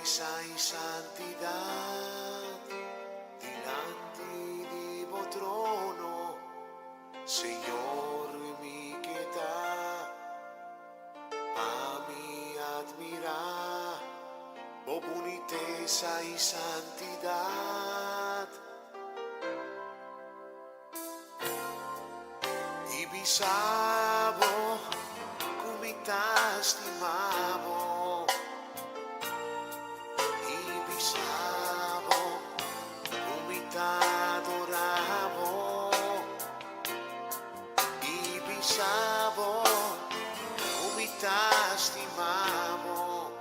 Bunitesa i santidat dilanti di bo trono, Señor, mi ke ta pa mi admirá bo bunitesa i santidat. I bisa bo ku mi ta stima bo. I bisa bo ku mi ta adorá bo. I bisa bo ku mi ta stima bo.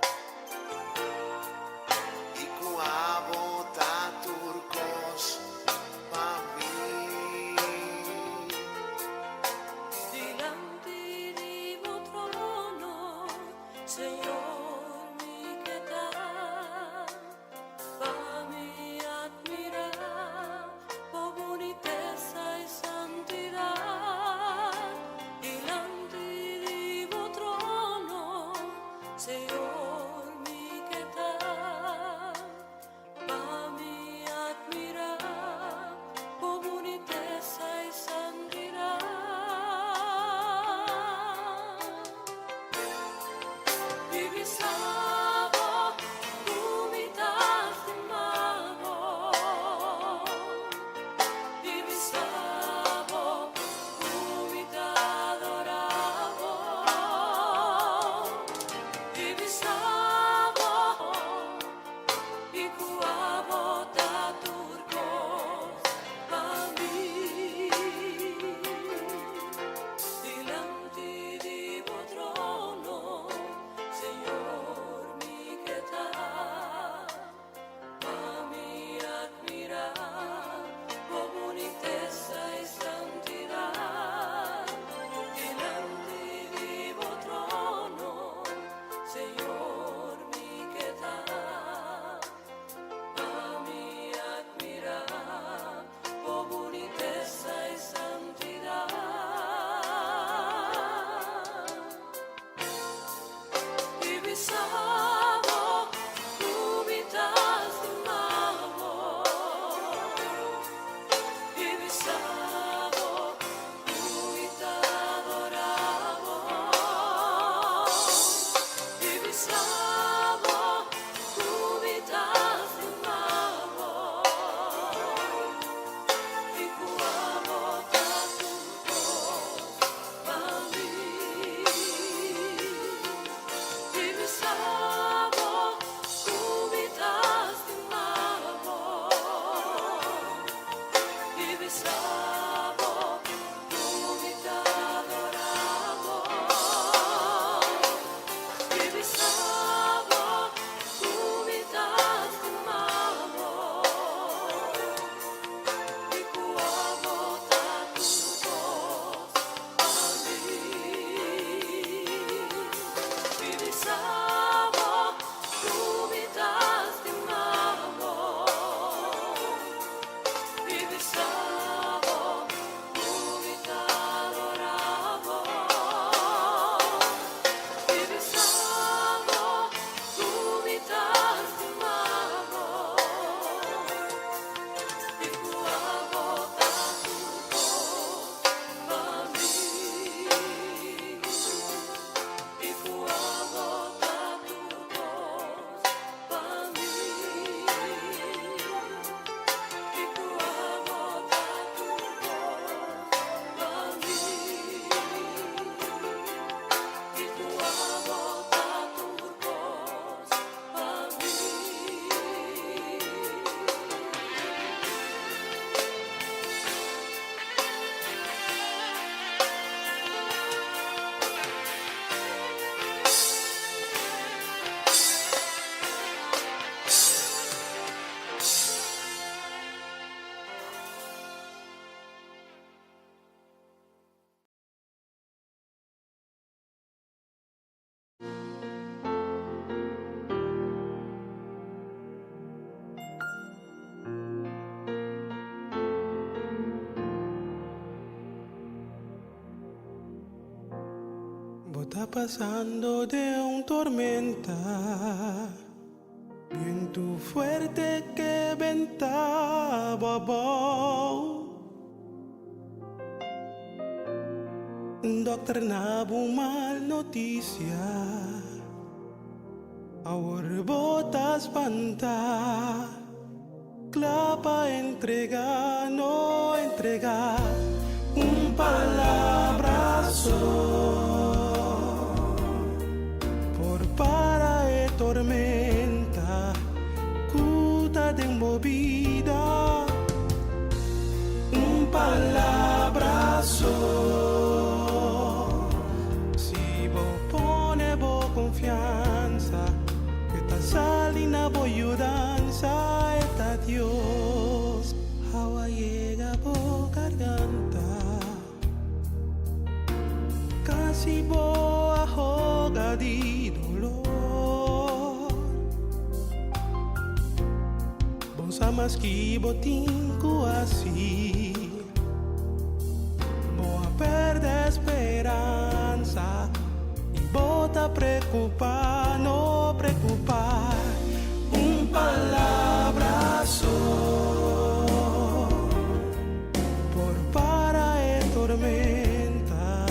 I ku abo ta tur kos pa mi. Dilanti di bo trono, Señor, mi ke ta pa mi admirá bo bunitesa i santidat. Dilanti di bo trono, Señor, mi ke ta pa mi admirá bo bunitesa i santidat. I bisa bo ku mi ta stima bo. I bisa bo ku mi ta adorá bo. I bisa bo i ku abo ta tur kos pa mi. Dilanti di bo trono, Señor, mi ke ta pa mi admirá bo bunitesa i santidat. Dilanti di bo trono, Señor, mi ke ta pa mi admirá bo bunitesa i santidat. I bisa bo ku mi ta stima bo. I bisa bo ku mi ta adorá bo. I bisa bo ku mi ta stima bo. I ku abo ta tur kos pa mi. I bisa bo ku mi ta stima bo. I bisa bo ku mi ta adorá bo. I bisa bo ku mi ta stima bo. I ku abo ta tur kos pa mi. I bisa bo ku mi ta stima bo. I bisa bo ku mi ta adorá bo. I bisa bo ku mi ta stima bo. I ku abo ta tur kos pa mi. I ku abo ta tur kos pa mi. I ku abo ta tur kos pa mi. I ku abo ta tur kos pa mi. Bo ta pasando den un tormenta. Bientu fuerte ke benta bo abou. Dokter na bo mal notisia. Awor bo ta spanta. Kla pa entrega, no entrega. Un palabra so por para e tormenta ku ta den bo bida. Un palabra so si bo pone bo konfiansa e ta sali na bo yudansa e ta Dios awa yega bo garganta kasi bo a hoga di dolor bo sa mas ki bo tin ku hasi bo a perde speransa i bo ta preocupa no preocupa un palabra so por para e tormenta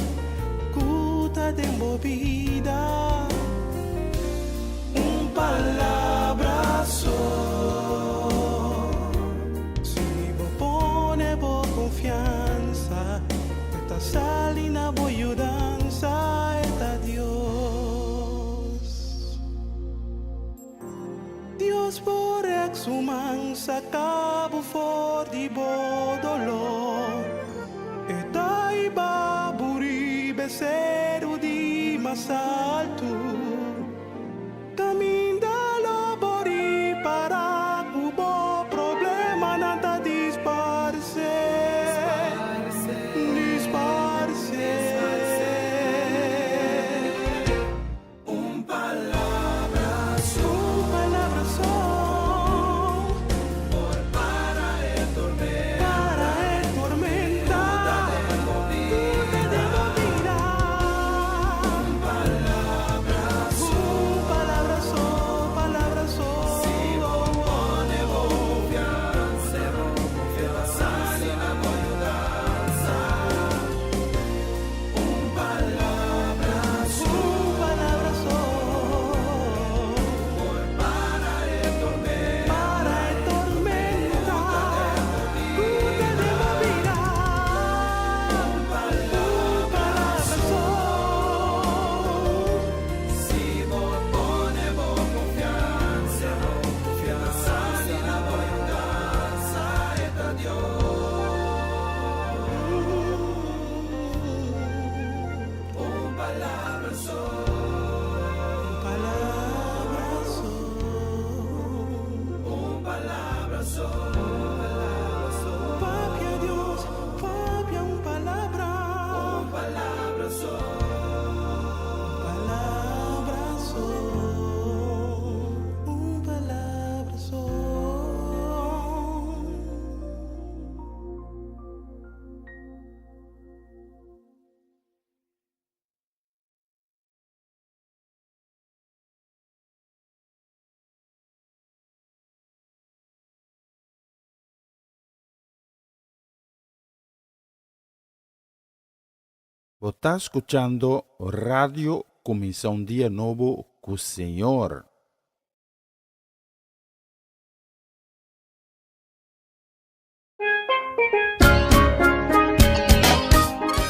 ku ta den bo bida un palabra so si bo pone bo konfiansa e ta sali na bo yudansa e ta Dios Dios por rek su man saka bo for di bo doló e ta hiba bo riba e seru di mas altu kaminda lo bo ripará ku bo problemanan ta disparsé disparsé. Un palabra so. Un palabra so. Por para e tormenta. Para e tormenta. Ku ta den bo bida. Un palabra so. Un palabra so, palabra so. Si bo pone bo konfiansa, e ta sali na bo yudansa. Un palabra so. Un palabra so. Por para e tormenta. Para e tormenta. Ku ta den bo bida. Un palabra so. Si bo pone bo konfiansa, e ta sali na bo yudansa, e ta Dios. Un palabra so. Un palabra so. Un palabra so. Papia Dios, papia un palabra. Un palabra so. Un palabra so. Un palabra so. Bo ta skuchando Radio Kuminsá un Dia Nobo ku Señor.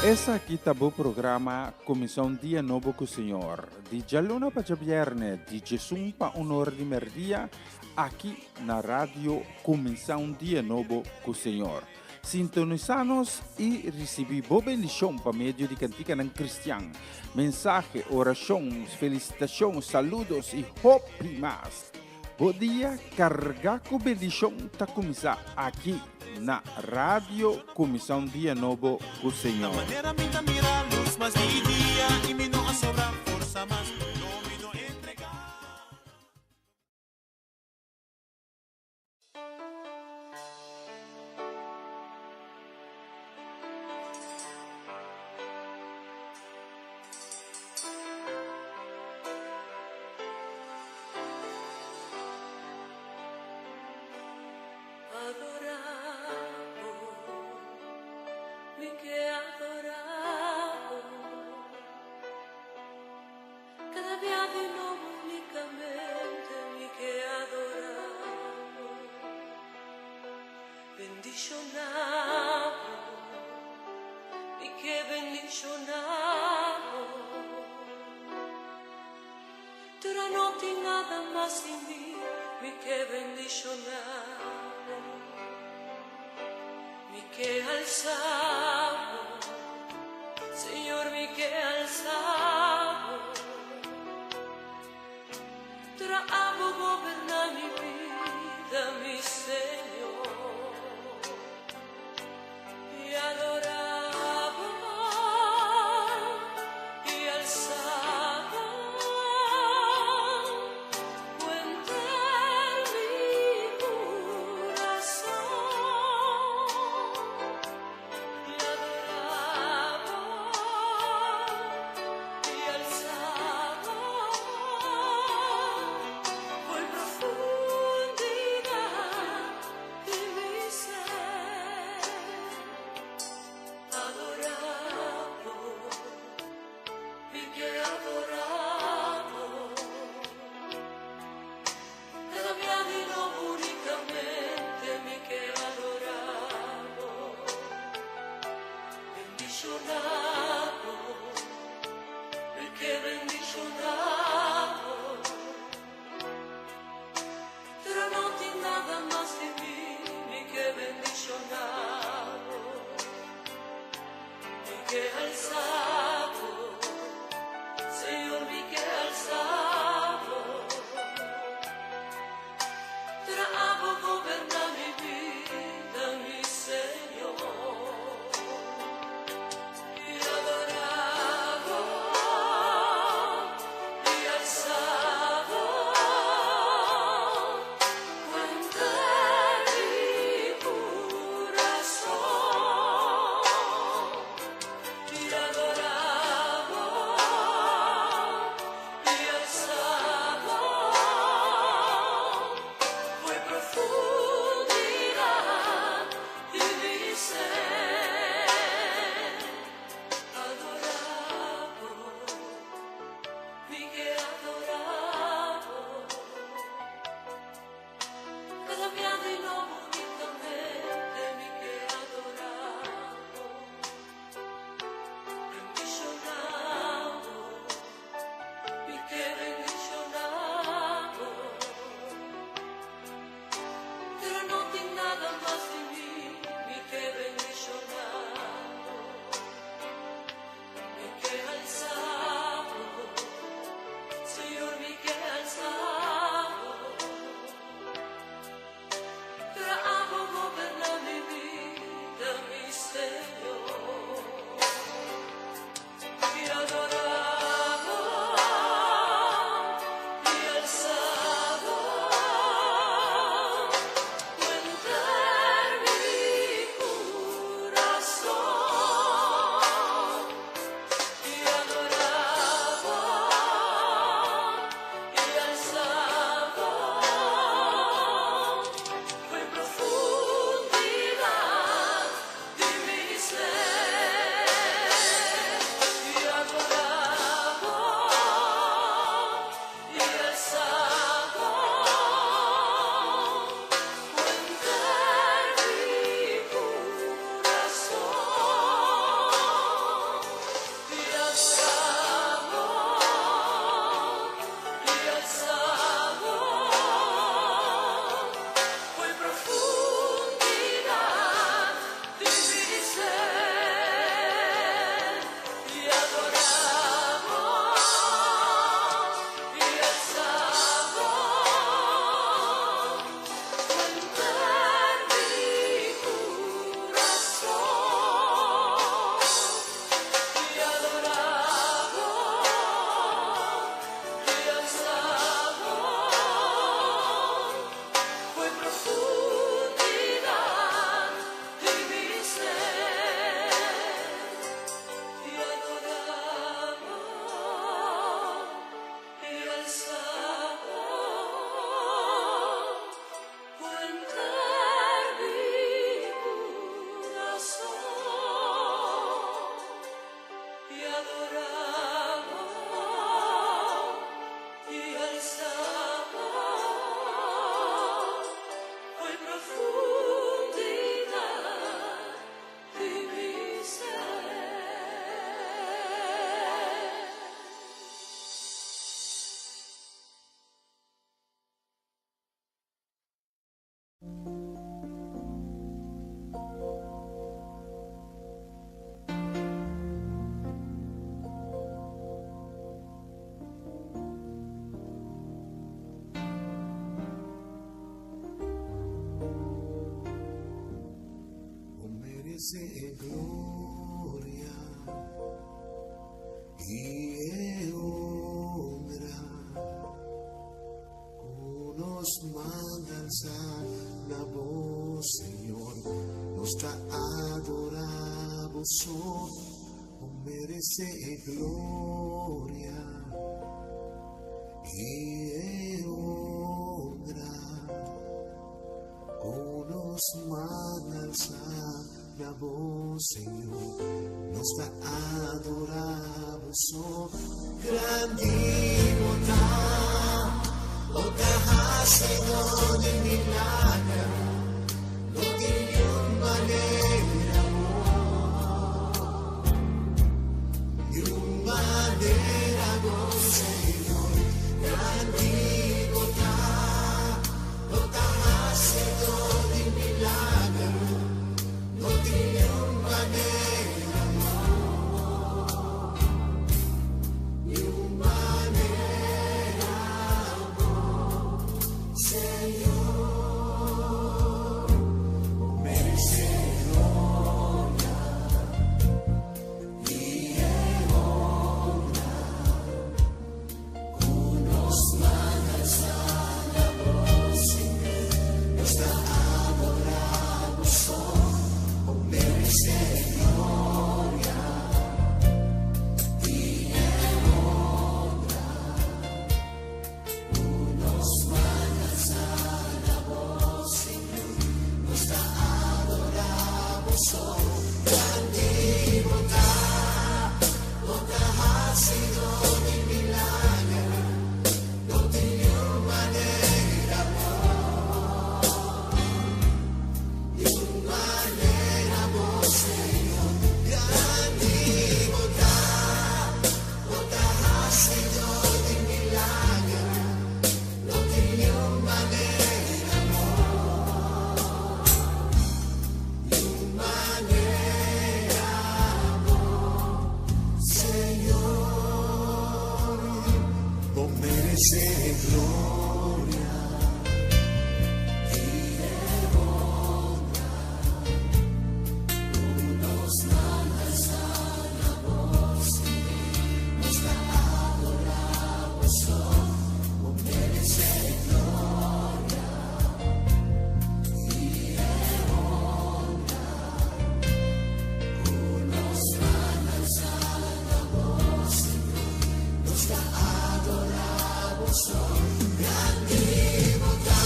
Esaki ta bo programa Kuminsá un Dia Nobo ku Señor, di djaluna pa djabièrnè, di djesun pa un ora di mèrdia, aki na Radio Kuminsá un Dia Nobo ku Señor. Sintonisá nos i risibí bo bendishon pa medio di kantikanan kristian, mensahe, orashon, felisitashon, saludos i hopi mas. Bo dia carga cu bendicion ta cuminsa aki na Radio Cuminsa un Dia Nobo cu Señor. Manera mi ta mira lus mas di dia i mi no a sobra forsa mas no mi no entrega. nada mas di mi, mi ke bendishoná bo, mi ke alsa bo, Señor, mi ke alsa bo. Traha bo goberná mi bida, mi Señor. I adorá bo, i alsa bo, henter mi kurason. I adorá bo, i alsa bo, for profundidat di mi ser. Adorá bo, mi ke adorá bo. Kada dia di nobo únikamente mi ke adorá bo. Bendishoná bo, mi ke bendishoná bo. Pero no tin nada mas di mi, mi ke bendishoná bo. Mi ke alsa bo, Señor, mi ke alsa bo. Traha bo goberná mi bida, mi Señor. I adorá bo, i alsa bo, henter mi kurason. I adorá bo, i alsa bo, for profundidat di mi ser. Adorá bo, mi ke adorá bo. Kada dia di nobo únikamente mi ke adorá bo. Bendishoná bo, mi ke bendishoná bo. Pero no tin nada mas di mi, mi ke bendishoná bo. Mi ke alsa bo, Señor, mi ke alsa bo. Traha bo goberná mi bida, mi Señor. I adorá bo, i alsa bo, henter mi kurason. I adorá bo, i alsa bo, for profundidat di mi ser. I adorá bo, i alsa bo, henter mi kurason. I alsa bo, i alsa bo, for profundidat di mi ser. I adorá bo, i alsa bo, henter mi kurason. I adorá bo, i alsa bo, for profundidat di mi ser. I adorá bo, i alsa bo, henter mi kurason. I adorá bo, i alsa bo, for profundidat di mi ser. merece gloria y e honra Ku nos manda alsa na bo Señor Nos ta adora bo so Bo merece e gloria y e honra Ku nos manda alsa na bo Señor Nos ta adora bo so Grandi bo ta Bo ta hasidó di milager No tin niun manera bo Niun manera bo Señor Grandi bo ta Bo ta hasidó di milager No tin niun manera bo Niun manera bo Señor Bo merece gloria y e honra Ku nos manda alsa na bo Señor Nos ta adora bo so Bo merece gloria y e honra Ku nos manda alsa na bo Señor Nos ta adora bo so Grandi bo ta Bo ta hasidó di milager No tin niun manera bo Niun manera bo Señor Grandi bo ta Bo ta hasidó di milager No tin niun manera bo Niun manera bo Señor Bo merece gloria y e honra Ku nos manda alsa na bo Señor Nos ta adora bo so Bo merece gloria y e honra Ku nos manda alsa na bo Señor Nos ta adora bo so Grandi bo ta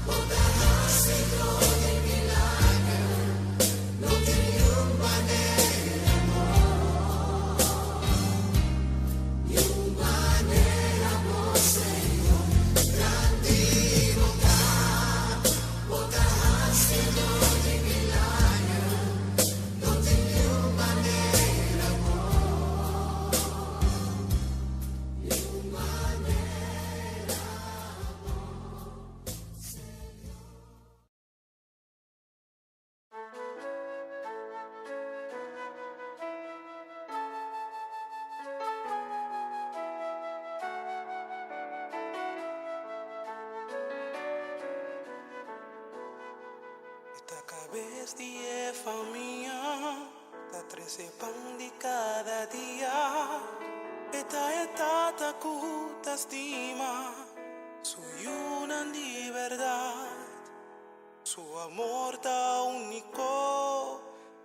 Bo ta hasidó di milager No tin niun manera bo Niun manera bo Señor Grandi bo ta Bo ta hasidó di milager No tin niun manera bo Niun manera bo Señor. E ta kabes di e famia, ta trese pan di kada dia. E ta e tata ku ta stima su yunan di bèrdat. Su amor ta úniko,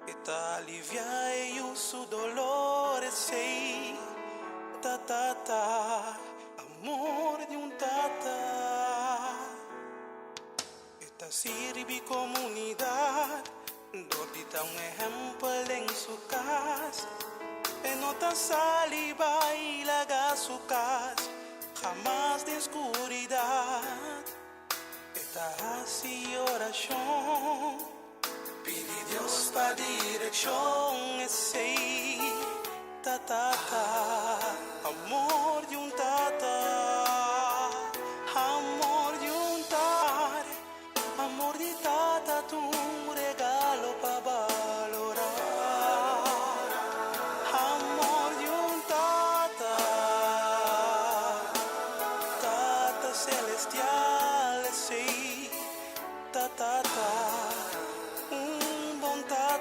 e ta aliviá e yu su doló. Esei ta tata, amor di un tata. E ta sirbi komunidat, dor di ta un ehèmpel den su kas. E no ta sali bai laga su kas, hamas den skuridat. E ta hasi orashon, pidi Dios pa direkshon. Esei ta tata, amor di un tata, amor di un tata, amor di tata ta un regalo pa balorá. Amor di un tata, tata selestial, esei ta tata, un bon tata.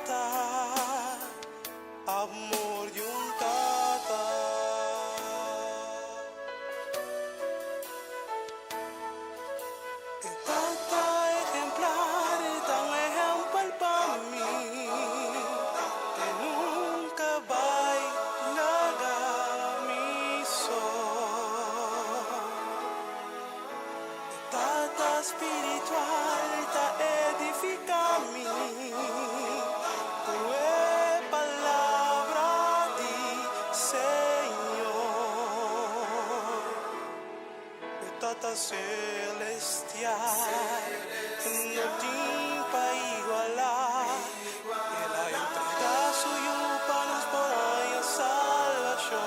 spiritual ta edifiká mi ku e palabra di Señor. E Tata Celestial no tin pa igualá. El a entregá su Yu pa nos por haña salbashon.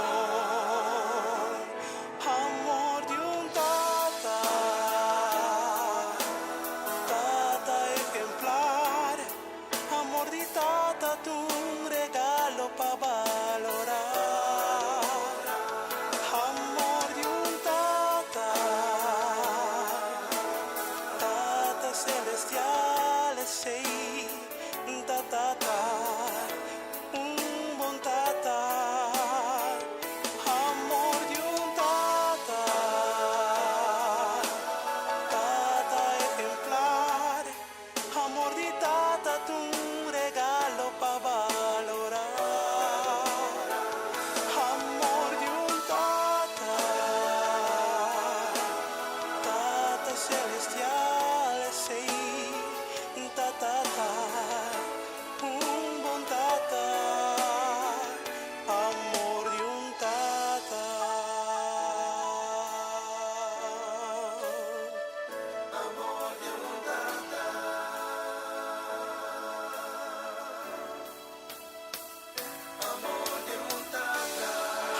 Amor di un tata, tata ejemplar. Amor di tata t'un regalo pa balorá. Amor di un tata, tata celestial esei ta tata, un bon tata. Amor di un tata, tata ejemplar. Amor di tata t'un regalo pa balorá. Amor di un tata, tata celestial esei ta tata, un bon tata. Amor di un tata.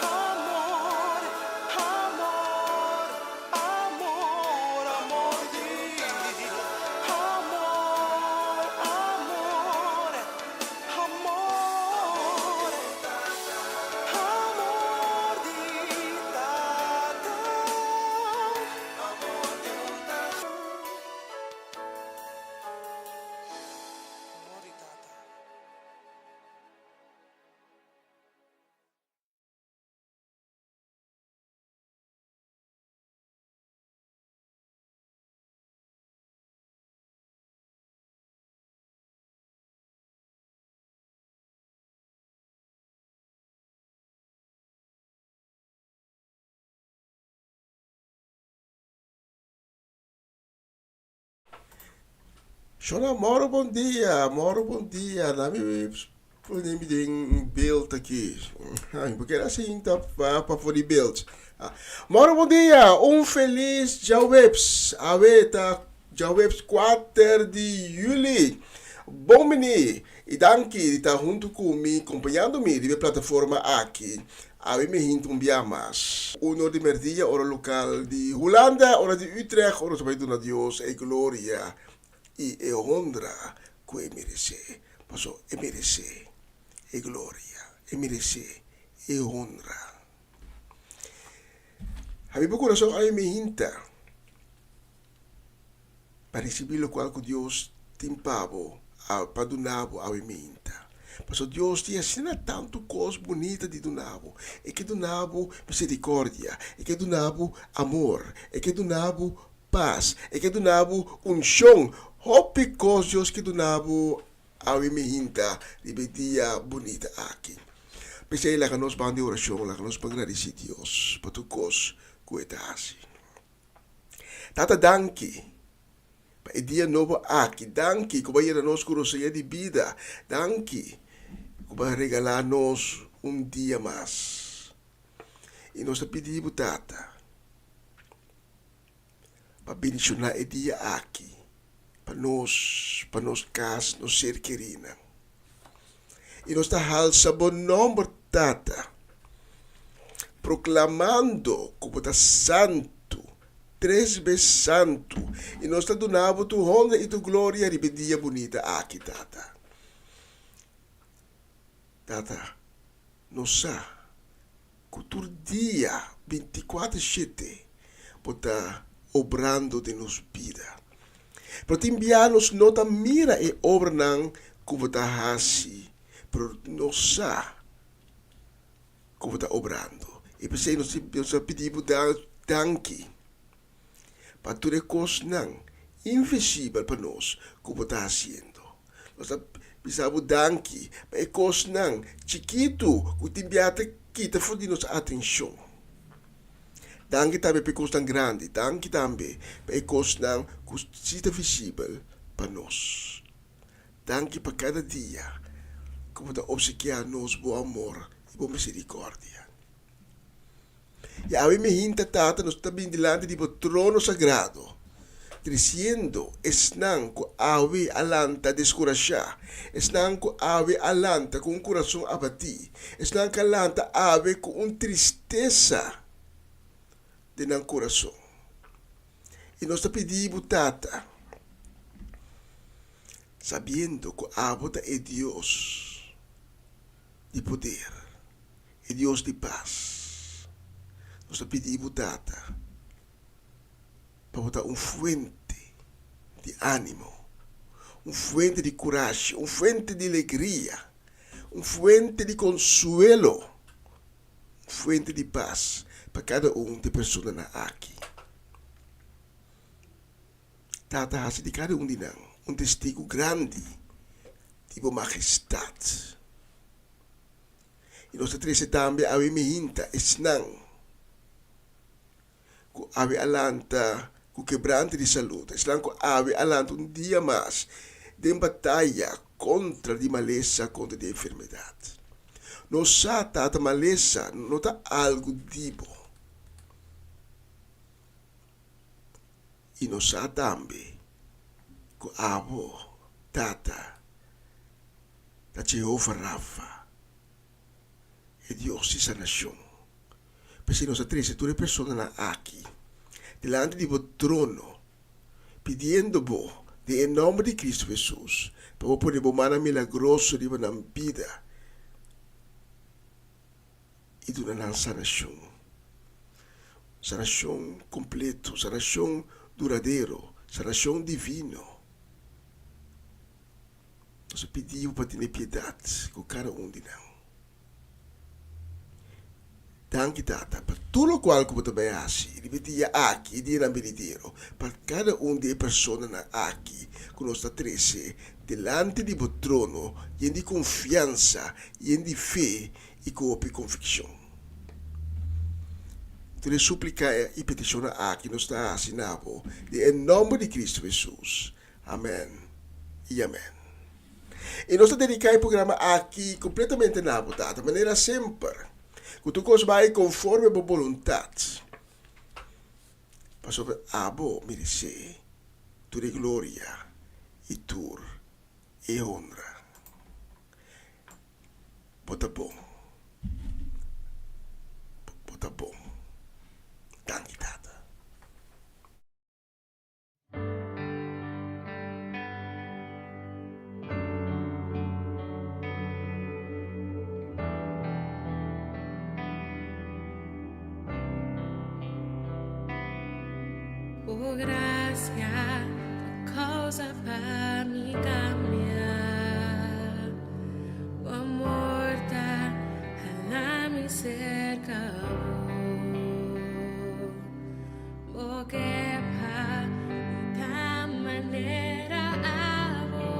Amor, amor, amor, amor di amor, amor, amor, amor di tata. Amor di tata. Shona Moro bon dia, Moro bon dia. Na mi pone mi den beeld aki. Ai, porque era assim tá pa pa for di beeld. Ah. Moro bon dia, un feliz djaweps. Awe ta djaweps 4 di juli. Bon bini i danki di ta huntu ku mi, kompañando mi riba e plataforma aki. Awe mi hinta un bia mas. Uno di merdia ora lokal di Hulanda, ora di Utrecht, ora nos ta bai duna Dios e gloria i e honra ku e meresé. Paso e meresé e gloria, e meresé e honra. Habri bo kurason awe mi hinta pa risibí lokual ku Dios tin pa bo, pa duna bo awe minta. Pasobra Dios tin asina tantu kos bunita di duna bo. E ke duna bo miserikòrdia, e ke duna bo amor, e ke duna bo pas, e ke duna bo unshon. Hopi kos Dios ke duna bo awe minta riba e dia bunita aki. P'esei laga nos ban di orashon, laga nos ban gradisí Dios pa tur kos ku e ta hasi. Tata danki pa e dia nobo aki. Danki ku bo a yena nos ku rosea di bida. Danki ku bo a regalá nos un dia mas. I nos ta pidi bo, Tata, pa bendishoná e dia aki pa nos, pa nos kas, nos ser kerinan. I nos ta halsa bo nòmber, Tata, proklamando ku bo ta santu, tres bes santu, i nos ta duna bo tur honra i tur gloria riba e dia bunita aki, Tata. Tata, nos sa ku tur dia bintikuater shete bo ta obrando den nos bida. Pero tin bia nos no ta mira e obranan ku bo ta hasi, pero nos sa ku bo ta obrando. I p'esei nos ta pidi bo danki pa tur e kosnan invisibel pa nos ku bo ta hasiendo. Nos ta bisa bo danki pa e kosnan chikitu ku tin bia ta kita for di nos atenshon. Danki tambe pa e kosnan grandi. Danki tambe pa e kosnan ku si ta visibel pa nos. Danki pa kada dia ku bo ta opsekiá nos bo amor i bo miserikòrdia. I awe mi hinta, Tata, nos ta bin dilanti di bo trono sagrado, trisiendo esnan ku awe a lanta deskurashá, esnan ku awe a lanta ku un kurason abatí, esnan ku a lanta awe ku un tristesa den nan kurason. I nos ta pidi bo, Tata, sabiendo ku abo ta e Dios di poder, e Dios di pas, nos ta pidi bo, Tata, pa bo ta un fuente di ánimo, un fuente di kurashi, un fuente di alegria, un fuente di konsuelo, un fuente di pas pa kada un di e personanan aki. Tata hasi di kada un di nan un testigu grandi di bo majestat. I nos ta trese tambe awe mihinta esnan ku awe a lanta ku kebrante di salud, esnan ku awe a lanta un dia mas den bataya kontra di malesa, kontra di enfermedat. Nos sa, Tata, malesa no ta algu di bo. I nos sa tambe ku abo, Tata, ta Jehova Rafa, e Dios di sanashon. P'esei nos a trese tur e personanan aki dilanti di bo trono, pidiendo bo den e nòmber di Kristu Hesus pa bo pone bo mannan milagroso riba nan bida i duna nan sanashon, sanashon kompleto, sanashon duradero, sanashon divino. Nos a pidi bo pa tene piedat ku kada un di nan. Danki, Tata, pa tur lokual ku bo ta bai hasi riba e dia aki i dianan benidero, pa kada un di e personanan aki ku nos ta trese dilanti di bo trono yen di konfiansa, yen di fe i ku hopi konvikshon. Tur e súplika i petishonnan aki nos ta hasi na bo den e nòmber di Kristu Hesus. Amèn i amèn. I nos ta dediká e programa aki kompletamente na bo, Tata, manera semper, ku tur kos bai konforme bo boluntat, pasobra abo meresé tur e gloria i tur e honra. Bo ta bon. Bo ta bon. Danki, Tata. Bo gracia ta causa pa mi cambia. Bo amor ta hala mi cerca bo. Bo ke pa mi ta manera abo.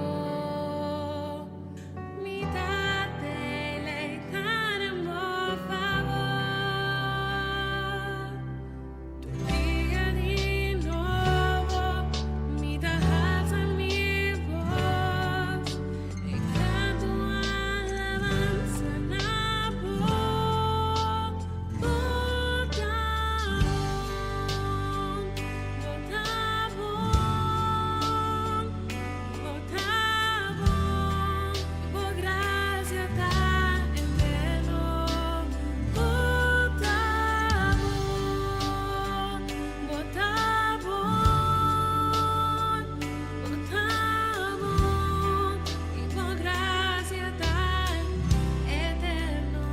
Mi ta deleita den bo fabor. Tur dia di nobo mi ta halsa mi bos i kanto alabansa na bo. Bo ta bon, bo ta bon, bo ta bon, i bo grasia ta eterno. Bo ta bon, bo ta bon, bo ta bon, i bo grasia ta eterno.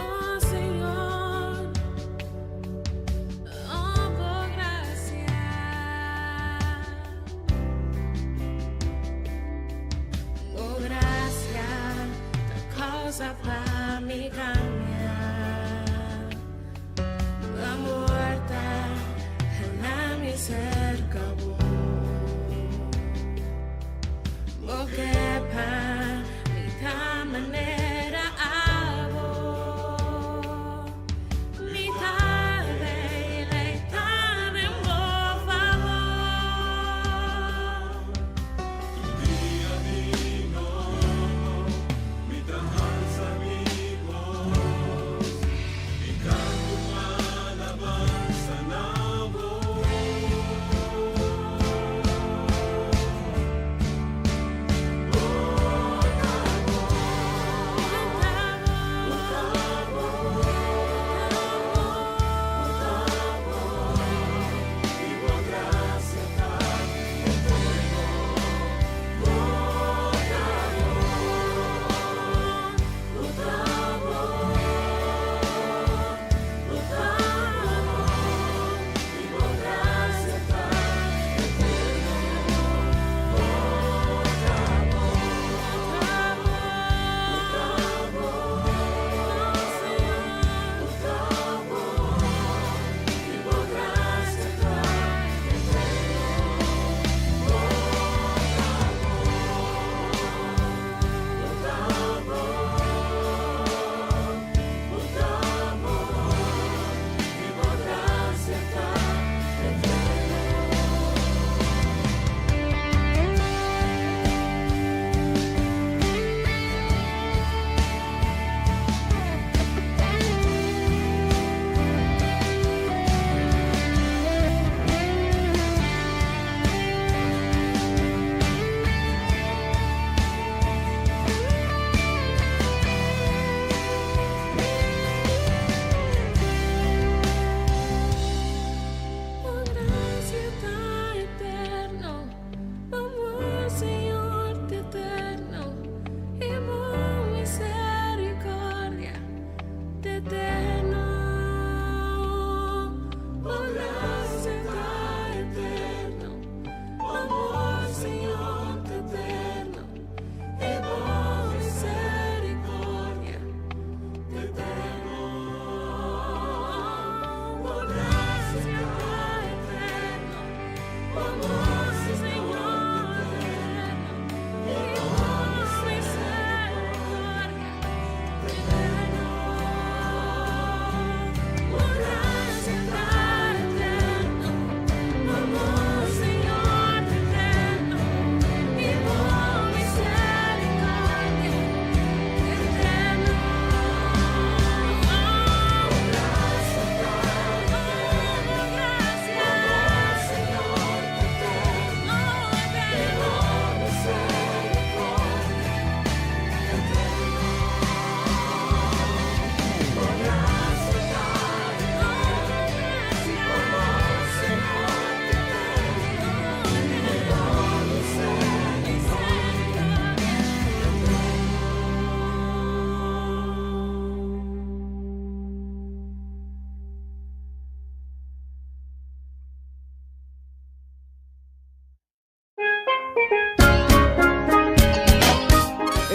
Oh Señor, oh bo gracia. Bo gracia ta causa pa mi cambia. Bo amor ta hala mi cerca bo. Bo ke pa mi ta manera abo.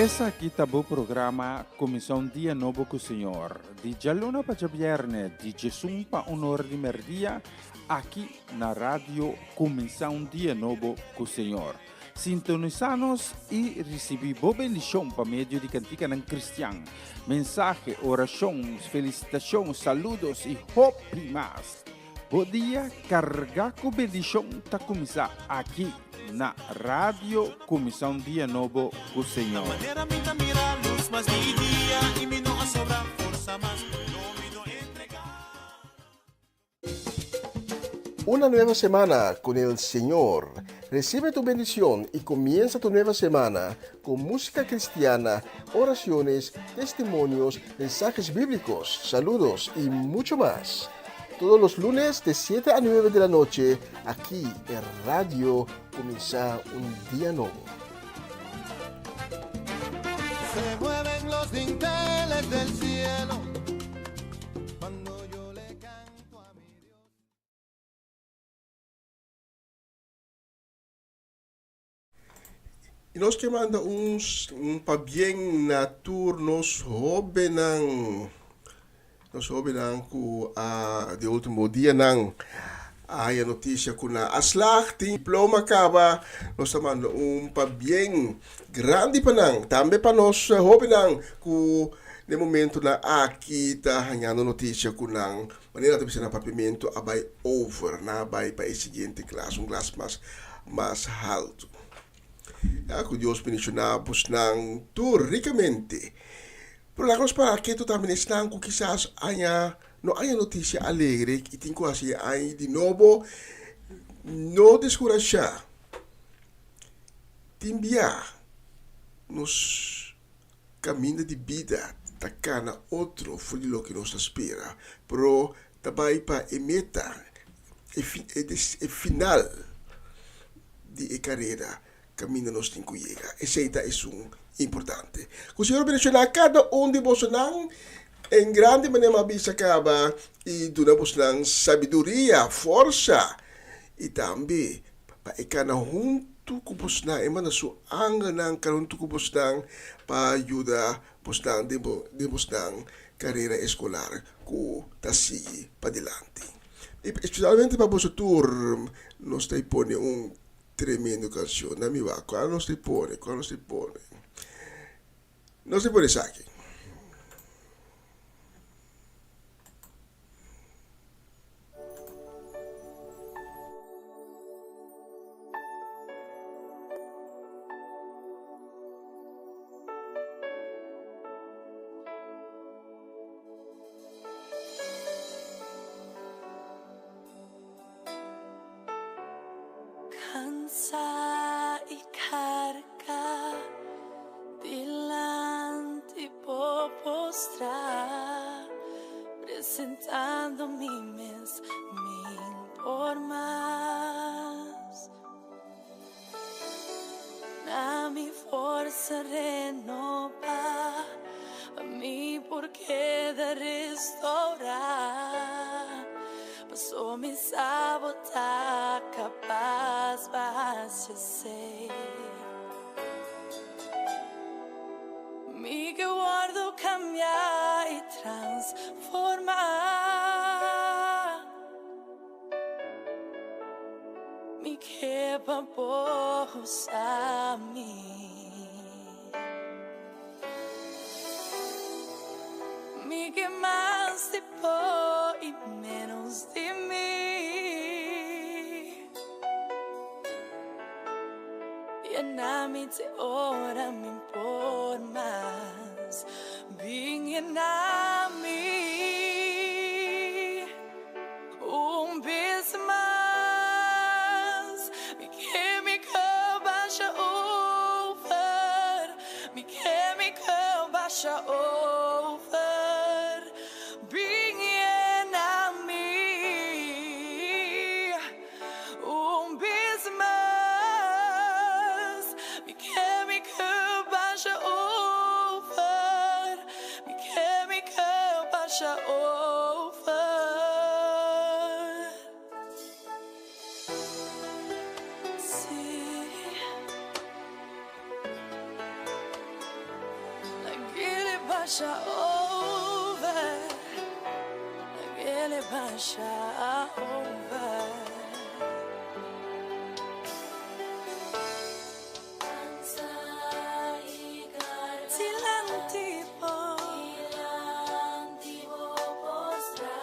Esaki ta bo programa Kuminsá un Dia Nobo ku Señor, di djaluna pa djabièrnè di djesun pa un or di mèrdia, aki na Radio Kuminsá un Dia Nobo ku Señor. Sintonisá nos i risibí bo bendishon pa medio di kantikanan kristian, mensahe, orashon, felisitashon, saludos i hopi mas. Bo dia kargá ku bendishon ta kuminsá aki na Radio Kuminsá un Dia Nobo ku Señor. Una nueva semana con el Señor. Recibe tu bendición y comienza tu nueva semana con música cristiana, oraciones, testimonios, mensajes bíblicos, saludos y mucho más. Todos los lunes de 7 a 9 de la noche, aquí en Radio Comienza un Día Nuevo. Se mueven los dinteles del cielo cuando yo le canto a mi Dios. I nos ke manda un un pabien na tur nos hóbennan, nos hóbennan ku a di último dianan a haña notisia ku nan a slag, tin diploma kaba. Nos ta manda un pabien grandi pa nan, tambe pa nos hóbennan ku den momentunan aki ta hañando notisia ku nan manera ta bisa nan papiamentu a bai over, nan a bai pa e siguiente klas, un klas mas mas haltu. Ya ku Dios bendishoná bosnan tur rikamente. Pero laga nos para ketu tambe na esnan ku kisas aña no haña notisia alegre i tin ku hasi e aña di nobo. No deskurashá. Tin bia nos kaminda di bida ta kana otro for di loke nos ta spera, pero ta bai pa e meta, e final di e karera kaminda nos tin ku yega. Esei ta esun importante. Ku Señor bendishoná kada un di bosonan en grandi manera mi a bisa kaba i duna bosnan sabiduria, forsa i tambe pa e kana huntu ku bosnan, e manda su angelnan kana huntu ku bosnan pa yuda bosnan den den bosnan karera eskolar ku ta sigui padilanti. I espesialmente pa boso tur nos ta pone un tremendo kanshon. Na mi wak, kua nos ta pone, kua nos ta pone? Nos ta pone esaki. Cansa y carga dilanti bo postra presentando mi mes min por mas. Na mi forsa renoba, pa mi por keda restaura. Paso mi sa bo ta capaz pa haci esey. Mi ke wordo cambia y transforma. Mi ke pa bo usa mi. Mi ke mas di bo y menos di mi. Yena mi te ora mi por mas. Bin yena mi. Un bes mas, mi ke mi ke basha over, mi ke mi ke basha over, bin yena mi. Un bes mas, mi ke mi ke basha over, mi ke mi ke basha over. Sí. basha over. Lag'é basha over. Dilanti bo. Dilanti bo postra,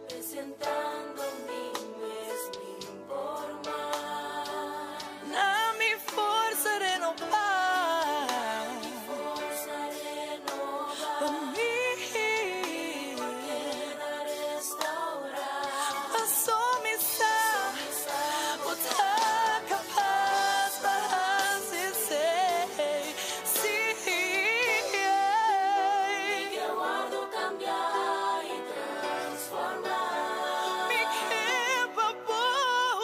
presentando mi mes mi por mas. Na mi forsa renobá. Forsa renobá, Pa mi. Keda restourá. Paso mi sa, bo ta kapas pa hasi esei. Si. Mi ke wòrdu kambiá i transformá. Mi ke pa bo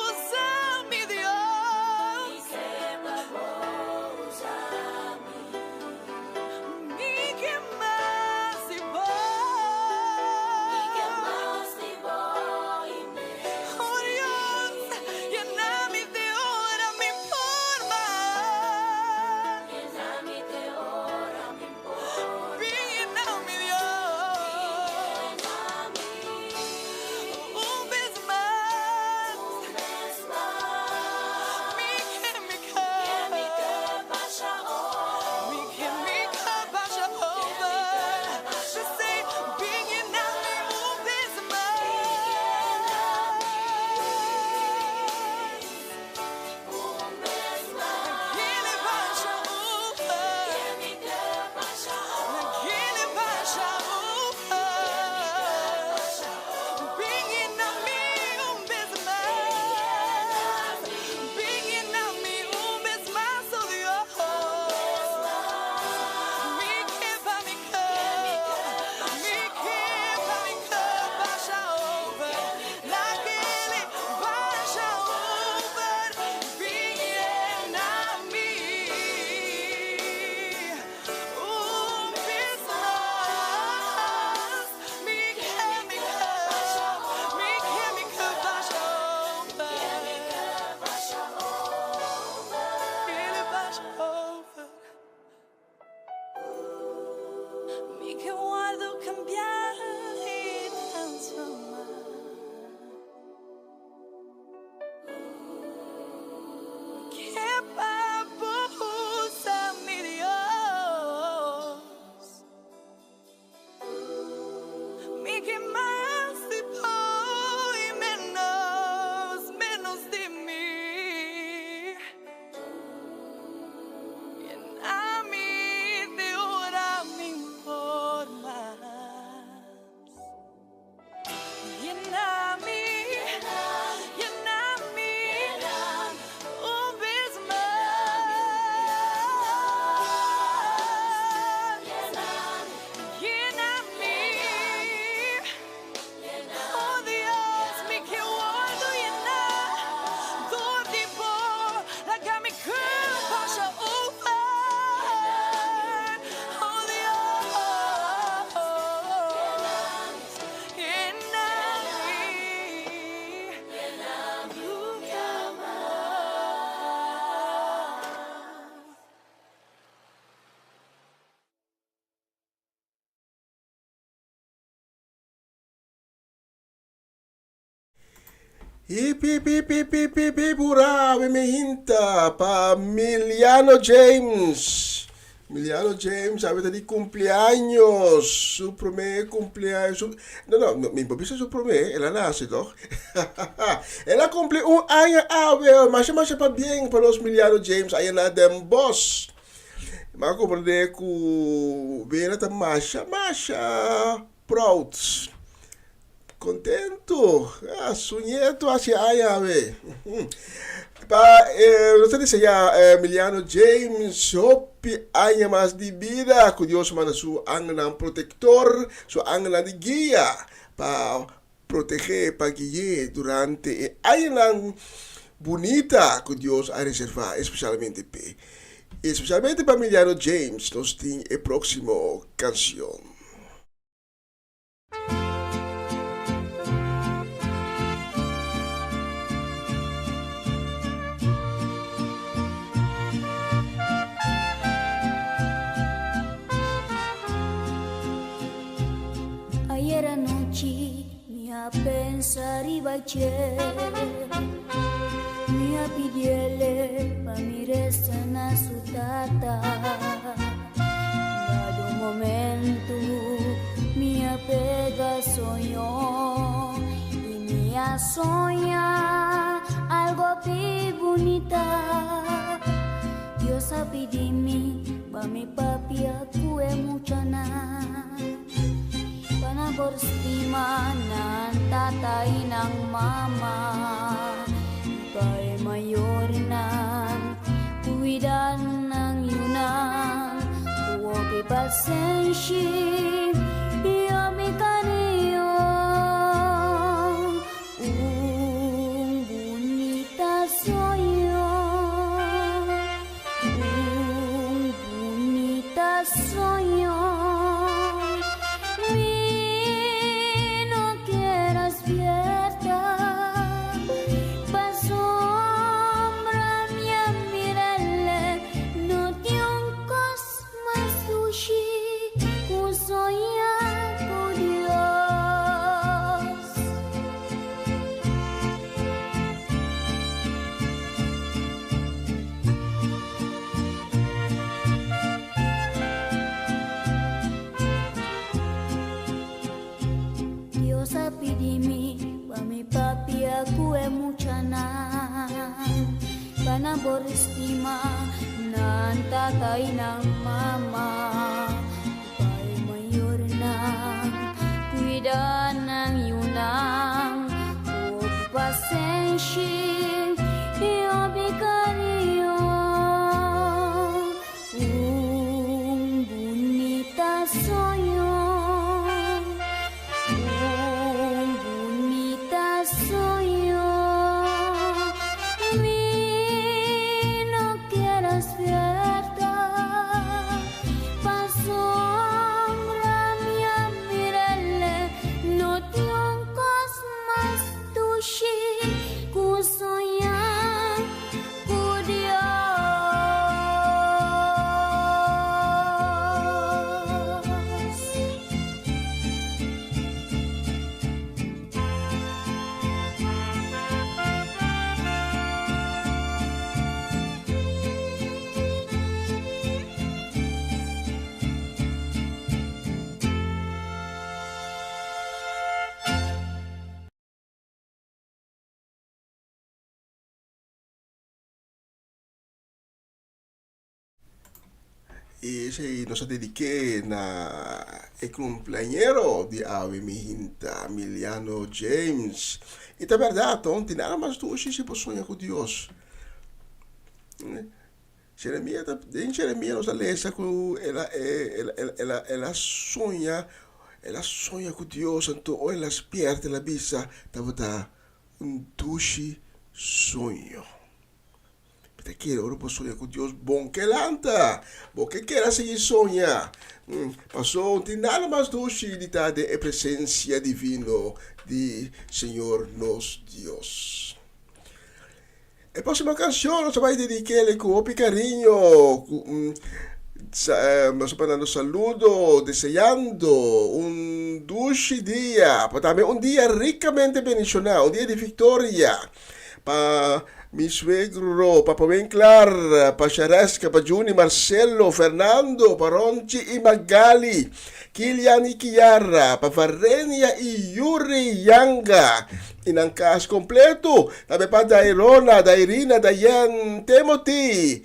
usa mi, Dios. Mi ke pa bo usa mi. Mi ke mas di bo. Mi ke mas di bo i menos. Oh Dios, yena mi te ora mi por mas. Yena mi te ora mi por. Yena mi, Dios. Yena mi. Un bes mas. Un bes mas. Mi ke, mi ke. Mi ke basha over. Mi ke, mi ke basha over. Just say, bin yena mi un bes mas. Un bes mas. Lag'é basha over. Mi ke basha over. Lag'é basha over. Bin yena mi un bes mas. Bin yena mi un bes mas, oh Dios. Mi ke pa mi ke, mi ke pa mi ke basha over. Lag'é basha over. Bin yena mi un bes mas. Mi ke, mi ke, mi ke, mi ke basha over. Lag'é basha over. Mi ke wòrdu kambiá i transformá. Ke pa bo usa mi, Dios. Mi ke mas di bo i ménos, ménos di mi. Yena mi te ora mi por mas. Yena mi, yena mi, un bes mas. Yena mi, oh Dios, mi ke wòrdu yená, dor di bo, laga mi cup basha over. Oh Dios, yena mi, mi amor. Hip hip hip hip hip hip hip hurra mi hinta pa Miliano James. Miliano James awe ta di kumpleaños. Su promé kumpleaños. Su, no, no, no, mi bisa su promé, el a nase toch? El a kumpli un aña awe. Masha masha pabien pa nos Miliano James aya na Den Bosch. Mi a komprendé ku Vera ta masha masha proud. Kontentu. Ah, su nieto hasi aña awe. Pa eh, nos ta deseá eh, Emiliano James hopi aña mas di bida. Ku Dios manda su angelnan protektor, su angelnan di guia pa protegé, pa gui'é durante e añanan bunita ku Dios a reservá espesialmente p'e. Espesialmente pa Emiliano James nos tin e próksimo kanshon. pensa riba dje. Mi a pidiele pa mi resa na su tata. Dado momento mi a pega soño y mi a soña algo pi bunita. Dios a pidi mi pa mi papia ku e muchanan. Pa nan por stima nan tata i nan mama. I pa e mayornan kuida nan yunan ku hopi pasenshi i hopi kariño. Un bunita soño, un bunita soño. Mi no kier a spierta, pasobra mi a mir'e, no tin un kos mas dushi ku soña ku Dios. Dios a pidi mi pa mi papia ku e muchanan, pa nan por stima nan tata i nan mama, pa e mayornan kuida nan yunan ku hopi pasenshi i hopi kariño. Un bunita soño, un bunita soño. Mi no kier a spierta, pasobra mi a mir'e, no tin un kos mas dushi ku soña ku Dios. I esei nos a dediké na e kumpleañero di awe mi hinta Miliano James. I ta bèrdat, no tin nada mas dushi si bo soña ku Dios. Jeremia ta, den Jeremia nos a lesa ku el a el a el a soña, el a soña ku Dios, anto ora el a spierta el a bisa tabata un dushi soño. Mi ta kere ora bo soña ku Dios bon ke lanta. Bo ke kere a sigui soña. Paso no tin nada mas dushi di ta den e presensia divino di Señor nos Dios. E próximo canción nos ta bai dedik'el ku hopi kariño. Ku nos ta mandando saludo deseando un dushi dia, pa tambe un dia rikamente bendishoná, un dia di viktoria. Pa mi suegro, Papa Winklar, pa Shareska, pa Juni, Marcelo, Fernando, pa Ronchi y Magali, Kilian y Kiara, pa Varenia y Yuri Yanga y nan kas completo, tambe pa Dairona, Dairina, Dayen, Timothy,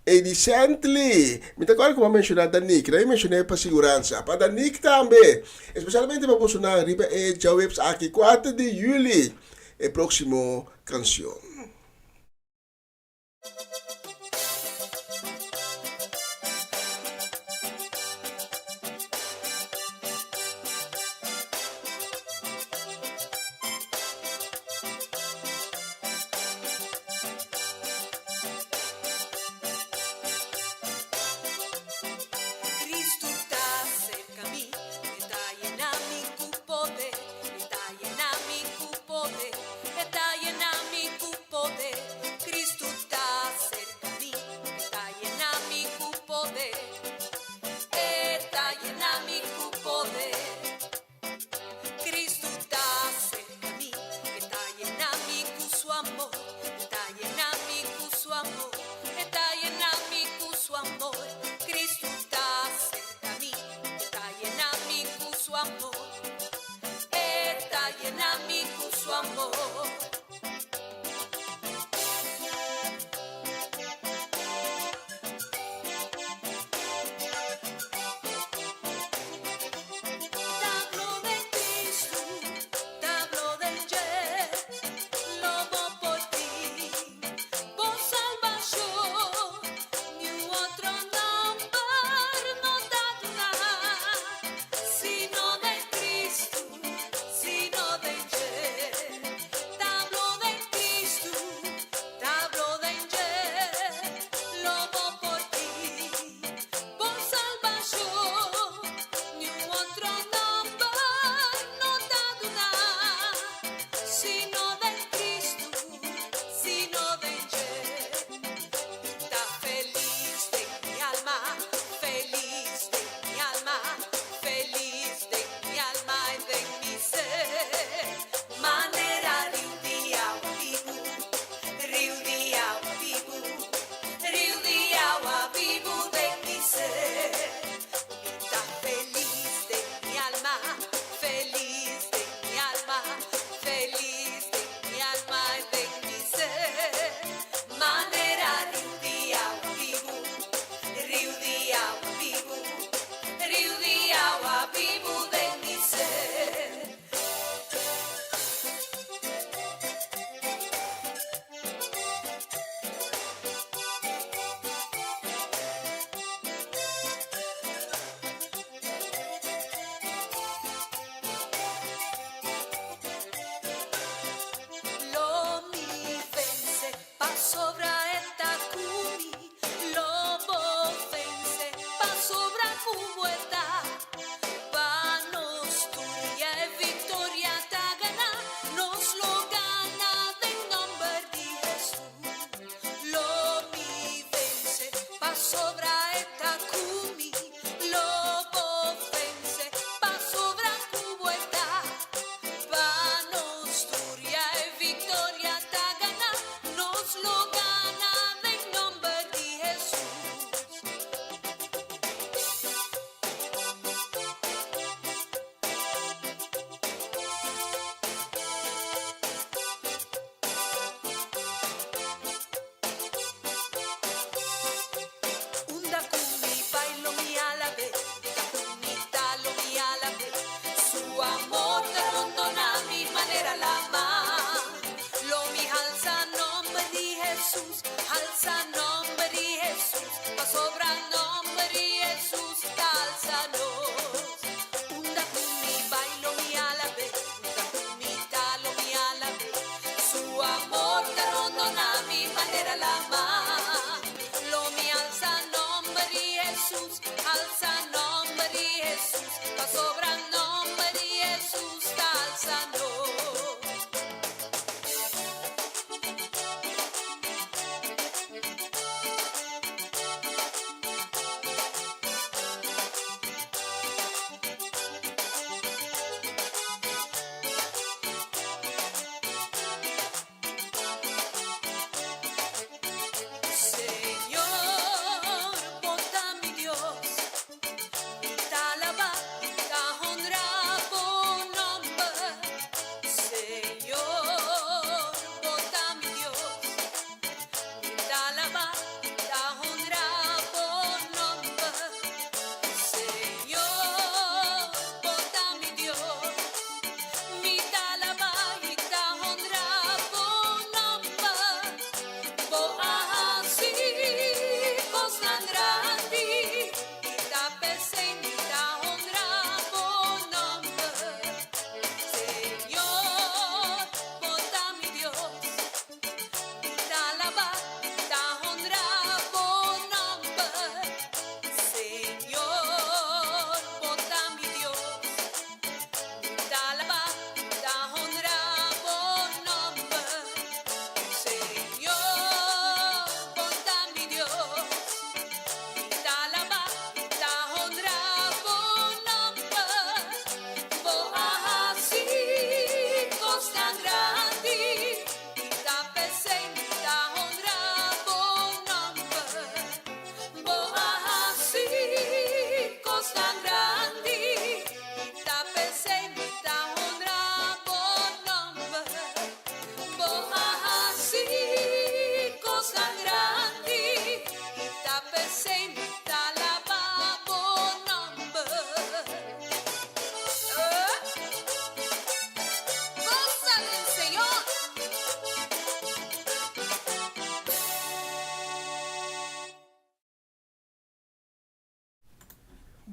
Edy Sently, mi ta acorda cu mi a menciona Danique, nan mi mencion'e pa siguransa, pa Danique tambe, especialmente pa boso nan riba e djaweps aki, 4 di juli. E próximo canción. Cristo ta cerca mi, e ta yena mi cu poder. E ta yena mi cu poder, e ta yena mi cu.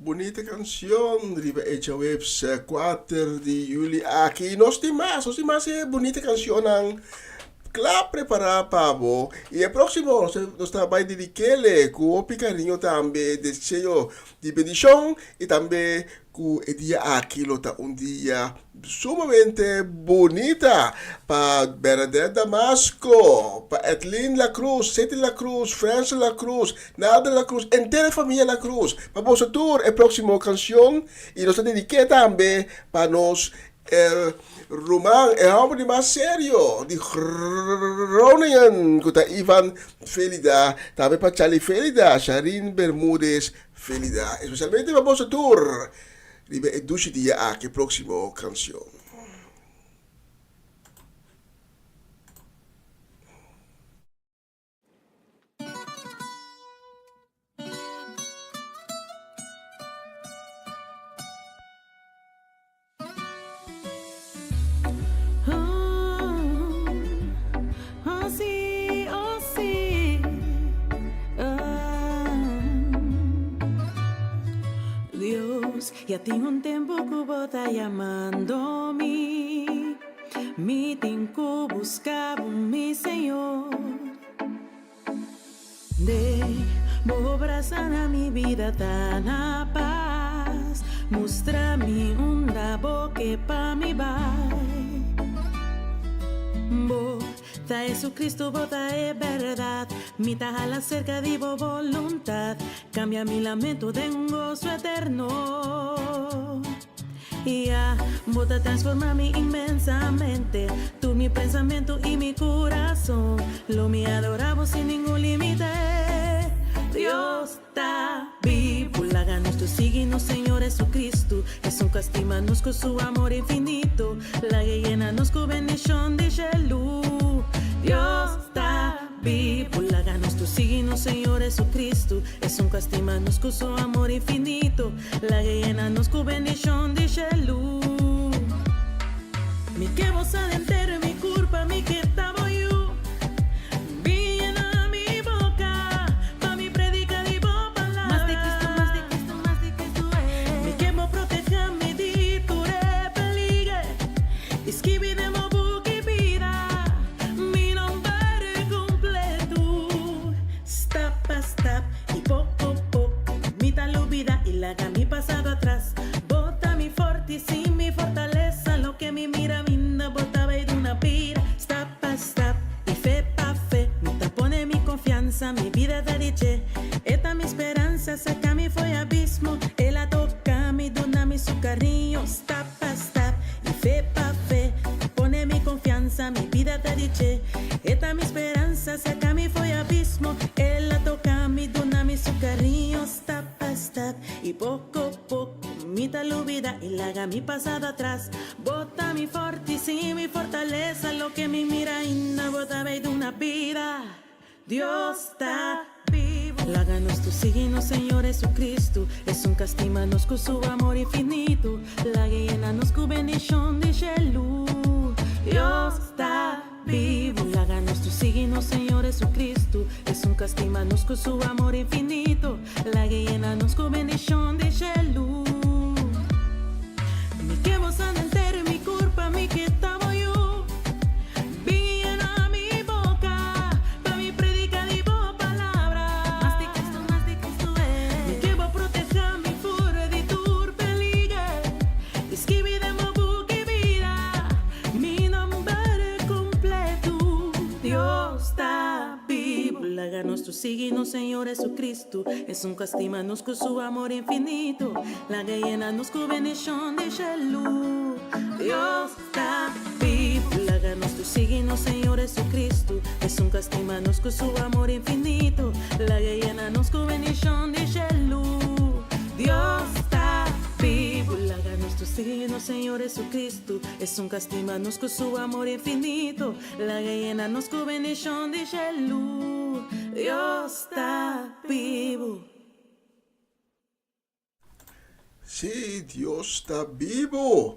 Bunita cancion riba e djaweps 4 di juli aki. Nos tin mas, nos tin mas e bunita cancionnan kla prepara pa bo. Y e proximo nos, nos ta bay dedikele cu hopi cariño tambe, deseo di bendicion y tambe Ku e dia aki lo ta un dia sumamente bunita pa Bernadette Damasco, pa Edlin La Cruz, City La Cruz, Francis La Cruz, Nalda La Cruz, henter e famia La Cruz. Pa boso tur e próksimo kanshon i nos ta dedik'é tambe pa nos e ruman, e hòmber di mas serio di Groningen ku ta Ivan Felida, tambe pa Charlie Felida, Sharin Bermudez, Felida, especialmente pa boso tur riba e dushi dia aki proximo cancion. Dios, ya tin un tempo ku bo ta llamando mi. Mi tin ku busca bo, mi Señor. De bo brasa na mi bida ta na pas. Mustra mi unda bo ke pa mi bai. Bo ta Jesucristo, bo ta e berdad. Mi ta hala cerca di bo voluntad. Cambia mi lamento den un gozo eterno. Ya, bo ta transforma mi inmensamente, tur mi pensamentu i mi kurason. Lo mi adora bo sin ningun limite. Dios ta bibu, laga nos tur sigui nos Señor Jesucristo, esun ku a stima nos ku su amor infinito. Laga e yena nos ku bendishon di shelu. Dios ta. Bibu, laga nos tur sigui nos Señor Jesucristo, esun ku a stima nos ku su amor infinito, laga e yena nos ku bendishon di shelu. Mi ke bo sa denter mi kurpa, mi ke ta bo yu, bin yena mi boka, pa mi predika di bo palabra. Mas di Cristo, mas di Cristo, mas di Cristo, eh. Mi ke bo proteha mi di tur e peliger, i skibi den bo buki bida. Mi nomber completo. Stap pa stap y poco poco mi ta lubida y laga mi pasado atras. Bo ta mi forti, si mi fortalesa, loke mi mira minda bo ta bay duna bida. Stap pa stap y fe pa fe mi ta pone mi confiansa, mi bida ta di dje. E ta mi speransa, saca mi fo'i abismo, el a toca mi, duna mi su cariño. Stap pa stap y fe pa fe Pone mi confianza, mi bida ta di dje E ta mi speranza, saca mi fo'i abismo El a toca mi, duna mi su cariño Stap pa stap y poco poco Mi ta lubida y laga mi pasado atras Bo ta mi forti, si mi fortaleza Loke mi mira ainda bo ta bay duna bida. Dios ta bibu. Laga nos tur sigui nos Señor Jesucristo, esun ka stima nos ku su amor infinito. Laga yena nos ku bendishon di shelu. Dios ta bibu. Laga nos tur sigui nos Señor Jesucristo, esun ka stima nos ku su amor infinito. Laga yena nos ku bendishon di shelu. Mi ke bo sana enter mi kurpa, mi ke ta bo yu. Bin yena mi boca, pa mi predica di bo palabra. Mas di Cristo, mas di Cristo, eh. Mi ke bo proteha mi for di tur peliger, i skibi den bo buki bida mi nomber completo. Dios ta bibu, laga nos tur sigui nos Señor Jesucristo, esun cu a stima nos cu su amor infinito, laga yena nos cu bendicion di shelu. Dios. Ta bibu, laga nos tur sigui nos Señor Jesucristo, esun ku a stima nos ku su amor infinito, laga e yena nos ku bendishon di shelu. Dios ta bibu, laga nos tur sigui nos Señor Jesucristo, esun ku a stima nos ku su amor infinito, laga e yena nos ku bendishon di shelu. Dios ta bibu. Sí, Dios ta bibu.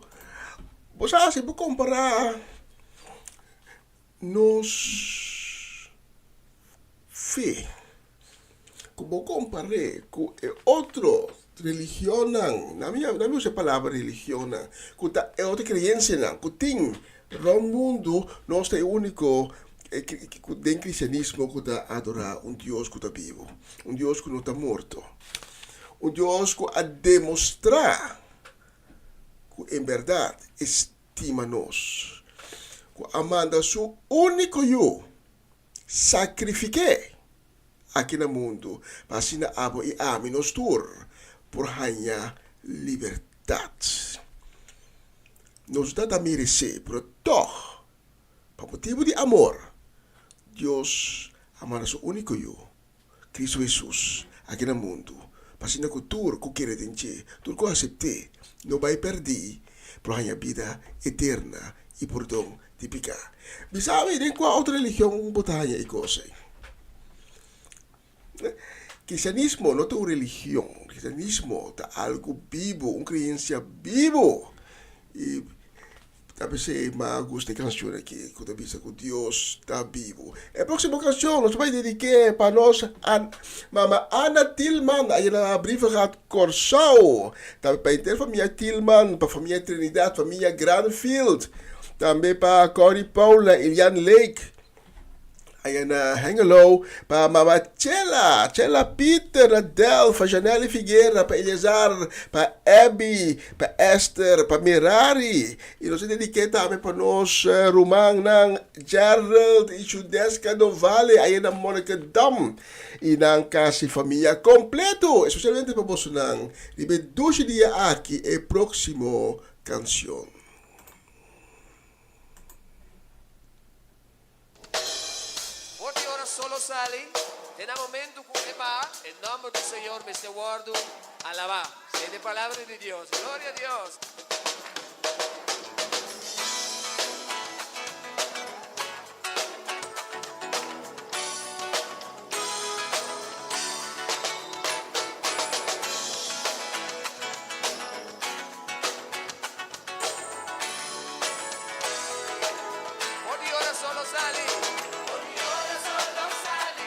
Bo sa si bo kompará nos fe ku bo kompar'é ku e otro. Religionnan, na mi na mi usa e palabra religionnan, ku ta e otro kreensianan ku tin rònt mundu, nos ta e úniko ku den kristianismo ku ta adorá un Dios ku ta bibu, un Dios ku no ta morto, un Dios ku a demostrá ku en bèrdat e stima nos, ku a manda su úniko Yu sakrifik'é aki na mundu pa asina abo i ami nos tur por haña libertat. Nos no ta meresé, pero tòg, pa motibu di amor, Dios a manda su úniko Yu, Kristu Hesus, aki na mundu, pa asina ku tur ku kere den dje, tur ku asept'é, no bai pèrdí, pero haña bida eterna i pordon di piká. Bisa mi, den kua otro religion bo ta haña e kos ei? Kristianismo no ta un religion. Kristianismo ta algu bibu, un kreensia bibu. I ta p'esei mi a gusta e kanshon aki ku ta bisa ku Dios ta bibu. E próksimo kanshon nos ta bai dedik'é pa nos mama Ana Tilman aya na Brievengat, Kòrsou. Tambe pa henter famia Tilman, pa famia Trinidad, famia Granfield, tambe pa Corrie Paula, Elian Lake. Aya na Hengelo pa mama Chela, Chela Pieter na Delft, pa Janelly Figuera, pa Eleazar, pa Abby, pa Esther, pa Merari. I nos a dediké tambe pa nos rumannan Gerald i Judeska Dovale aya na Monnikendam i nan kasi famia kompleto, espesialmente pa bosonan riba e dushi dia aki e próksimo kanshon. For di ora solo sali, te na momento cu e baha, e nomber di Señor mester wordo alaba. Esey ta e palabra di Dios. Gloria a Dios! For di ora solo sali. For di ora solo sali.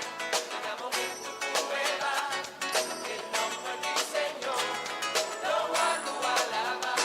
Na momento ku e ba. E nomber di Señor lo wòrdu alabá.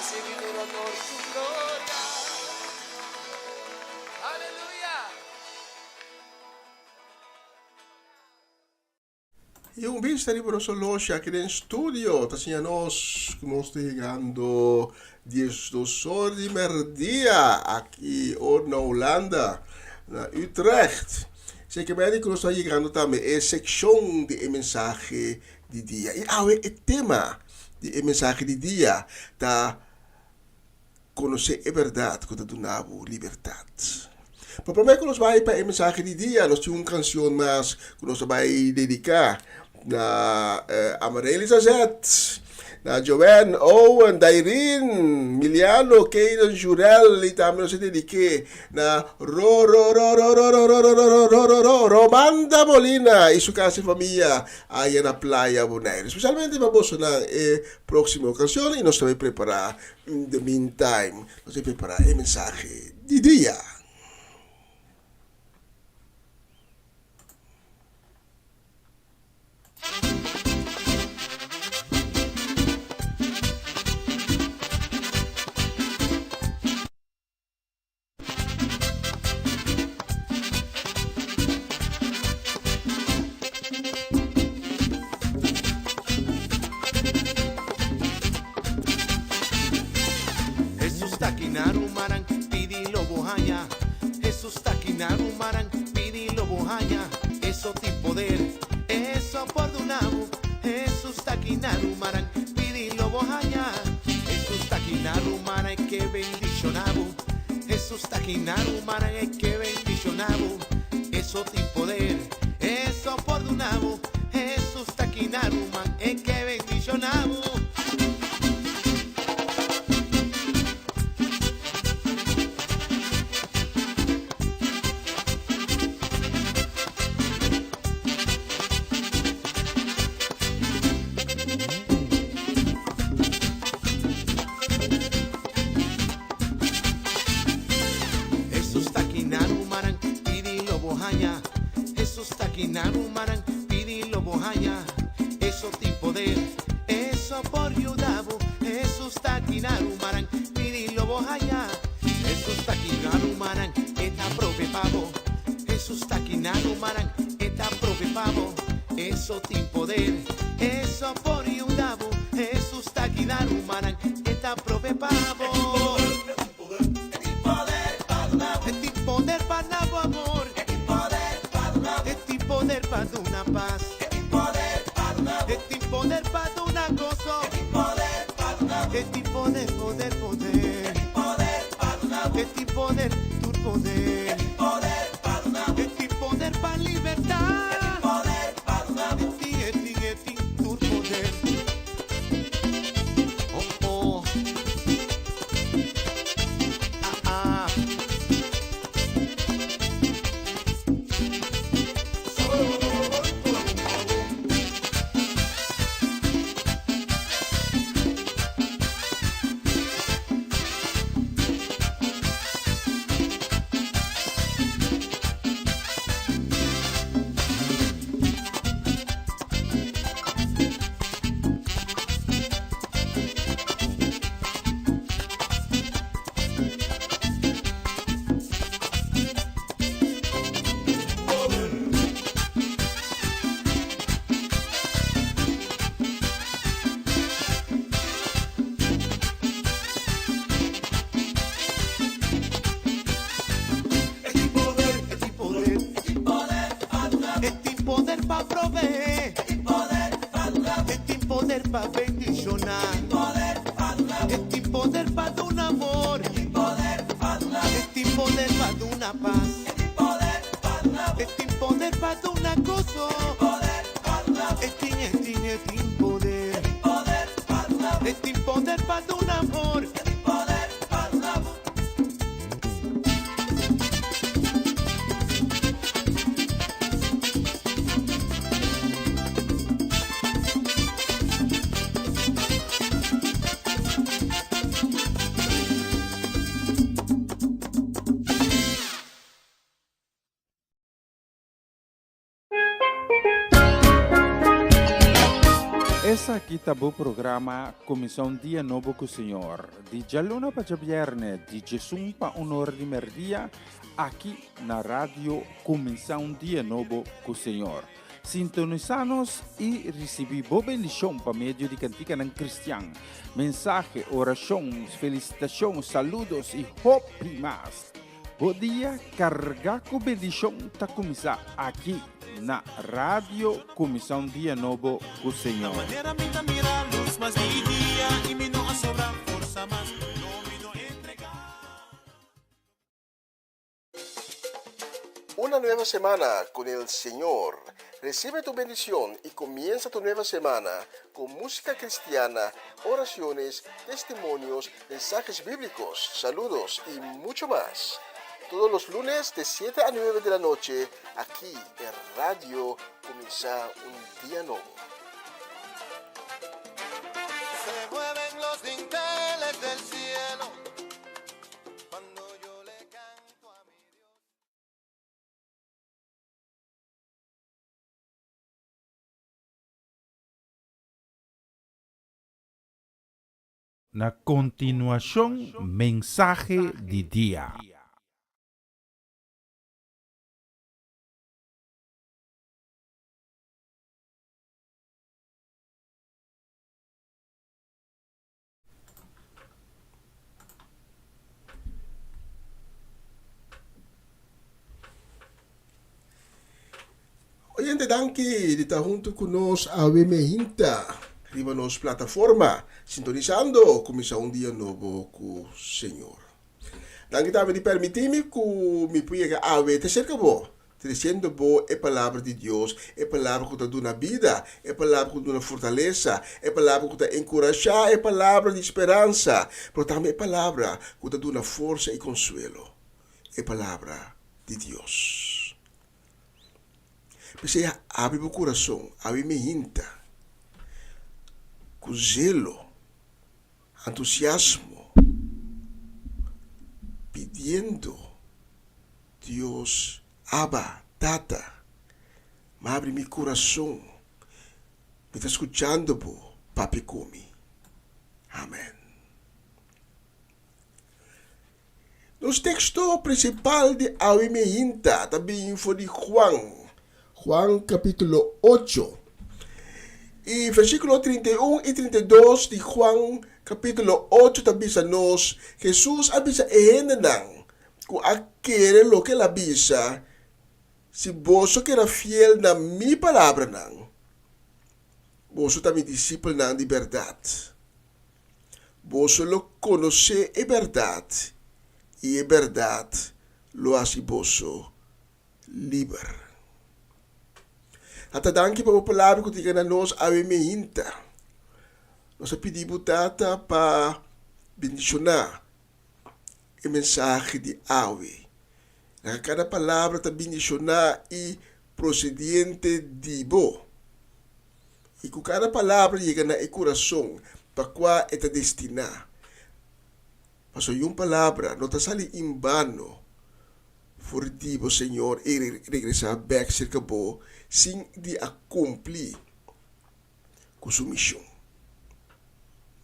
Recibi tur honor y tur gloria. Aleluya! Y un bista riba nos horloge aki den studio ta siña nos cu nos ta yegando 12 or di merdia aki or na Hulanda, na Utrecht. Así que medi cu nos ta yegando tambe e seccion di e mensahe di dia. Y awe e tema di e mensahe di dia ta Konosé e bèrdat ku ta duna bo libertat. Pa promé ku nos bai pa e mensahe di dia, nos tin un kansion mas ku nos ta bai dediká na Amarely Zazet, na Joanne, Owen, Dairin, Miliano, Kayden, Jurel i tambe nos ta dedik'é na Rororororororororororororo Romanda Molina i su kas i famia aya na Playa Bonaire. Spesialmente pa bosonan e próksimo kansion i nos ta bai prepará In the meantime, nos a prepara e mensahe di dia. Hesus ta aki na rumannan, pidi lo bo haña. Hesus ta aki na rumannan, pidi lo bo haña. Eso tin poder, eso por duna bo. Hesus ta aki na rumannan, pidi lo bo haña. Hesus ta aki na rumannan, e ke bendiciona bo. Hesus ta aki na rumannan, e ke bendiciona bo. Eso tin poder, eso por duna bo. Hesus ta aki na ruman, e ke bendiciona bo. Hesus ta aki na rumannan, pidi lo bo haña. Hesus ta aki na rumannan, pidi lo bo haña. Eso tin poder, eso por yuda bo. Hesus ta aki na rumannan, pidi lo bo haña. Hesus ta aki na rumannan, e ta prove pa bo. Hesus ta aki na rumannan, e ta prove pa bo. Eso tin poder, eso por yuda bo. Hesus ta aki na rumannan, e ta prove pa bo. E tin poder pa duna bo amor. E tin poder pa duna pas. E tin poder pa duna goso. E tin poder, poder, poder. E tin poder, tur poder. E tin poder pa libertá. E tin, e tin, e tin tur poder. Oh, oh. Ah, ah. E tin poder pa proveé. E tin poder pa bendishoná. E tin poder pa duna amor. E tin poder pa duna pas. E tin poder pa duna goso. E tin, e tin, e tin poder. E tin poder pa duna amor. Esaki ta bo programa Kuminsá un Dia Nobo ku Señor, di djaluna pa djabièrnè di djesun pa un ora di mèrdia, aki na Radio Kuminsá un Dia Nobo ku Señor. Sintonisá nos i risibí bo bendishon pa medio di kantikanan kristian, mensahe, orashon, felisitashon, saludos i hopi mas. Bo dia kargá ku bendishon ta kuminsá aki na Radio Kuminsá un Dia Nobo ku Señor. Una nueva semana con el Señor. Recibe tu bendición y comienza tu nueva semana con música cristiana, oraciones, testimonios, mensajes bíblicos, saludos y mucho más. Todos los lunes de 7 a 9 de la noche, aquí en Radio Comienza un Día Nuevo. Se mueven los dinteles del cielo cuando yo le canto a mi Dios. Na kontinuashon mensahe di dia. Oyente danki di ta huntu ku nos awe mehinta riba nos plataforma sintonisando kuminsá un dia nobo ku Señor. Danki tambe di permití mi ku mi por yega awe te serka bo Treciendo bo e Palabra di Dios, e Palabra cu ta duna bida, e Palabra cu ta duna fortalesa, e Palabra cu ta encurasha, e Palabra di speransa, pero tambe e Palabra cu ta duna forsa y consuelo, e Palabra di Dios. P'esei habri bo curason, habri mi hinta, cu zelo, entusiasmo, pidiendo Dios, Abba, Tata, m'abri mi kurason, mi ta skuchando bo papia ku mi. Amen. Nos teksto prinsipal di awe meinta ta bin for di Juan, Juan kapítulo ocho, i versíkulo 31 i 32 di Juan kapítulo ocho ta bisa nos, Hesus a bisa e hendenan, ku a kere loke el a bisa, Si boso keda fiel na mi palabranan, boso ta mi disipelnan di bèrdat. Boso lo konosé e bèrdat, i e bèrdat lo hasi boso liber. Tata, danki pa bo palabra ku ta yega na nos awe meinta. Nos a pidi bo, Tata, pa bendishoná e mensahe di awe. Laga kada palabra ta bindishoná i prosediente di bo, i ku kada palabra yega na e kurason pa kua e ta destiná. Pasobra yun palabra no ta sali en bano for di bo, Señor, i regresá bèk serka bo sin di a kumpli ku su mishon.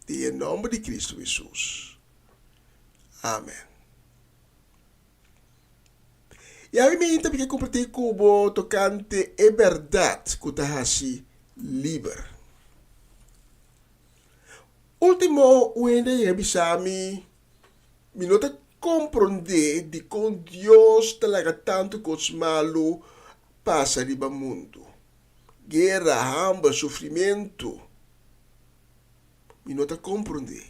Den e nòmber di Kristu Hesus. Amen. I awe mi ta ke kompartí ku bo tokante e bèrdat ku ta hasi liber. Último un hende a yega bisa mi, Mi no ta komprondé dikon Dios ta laga tantu kos malu pasa riba mundu. Guera, hamber, sufrimentu. Mi no ta komprondé.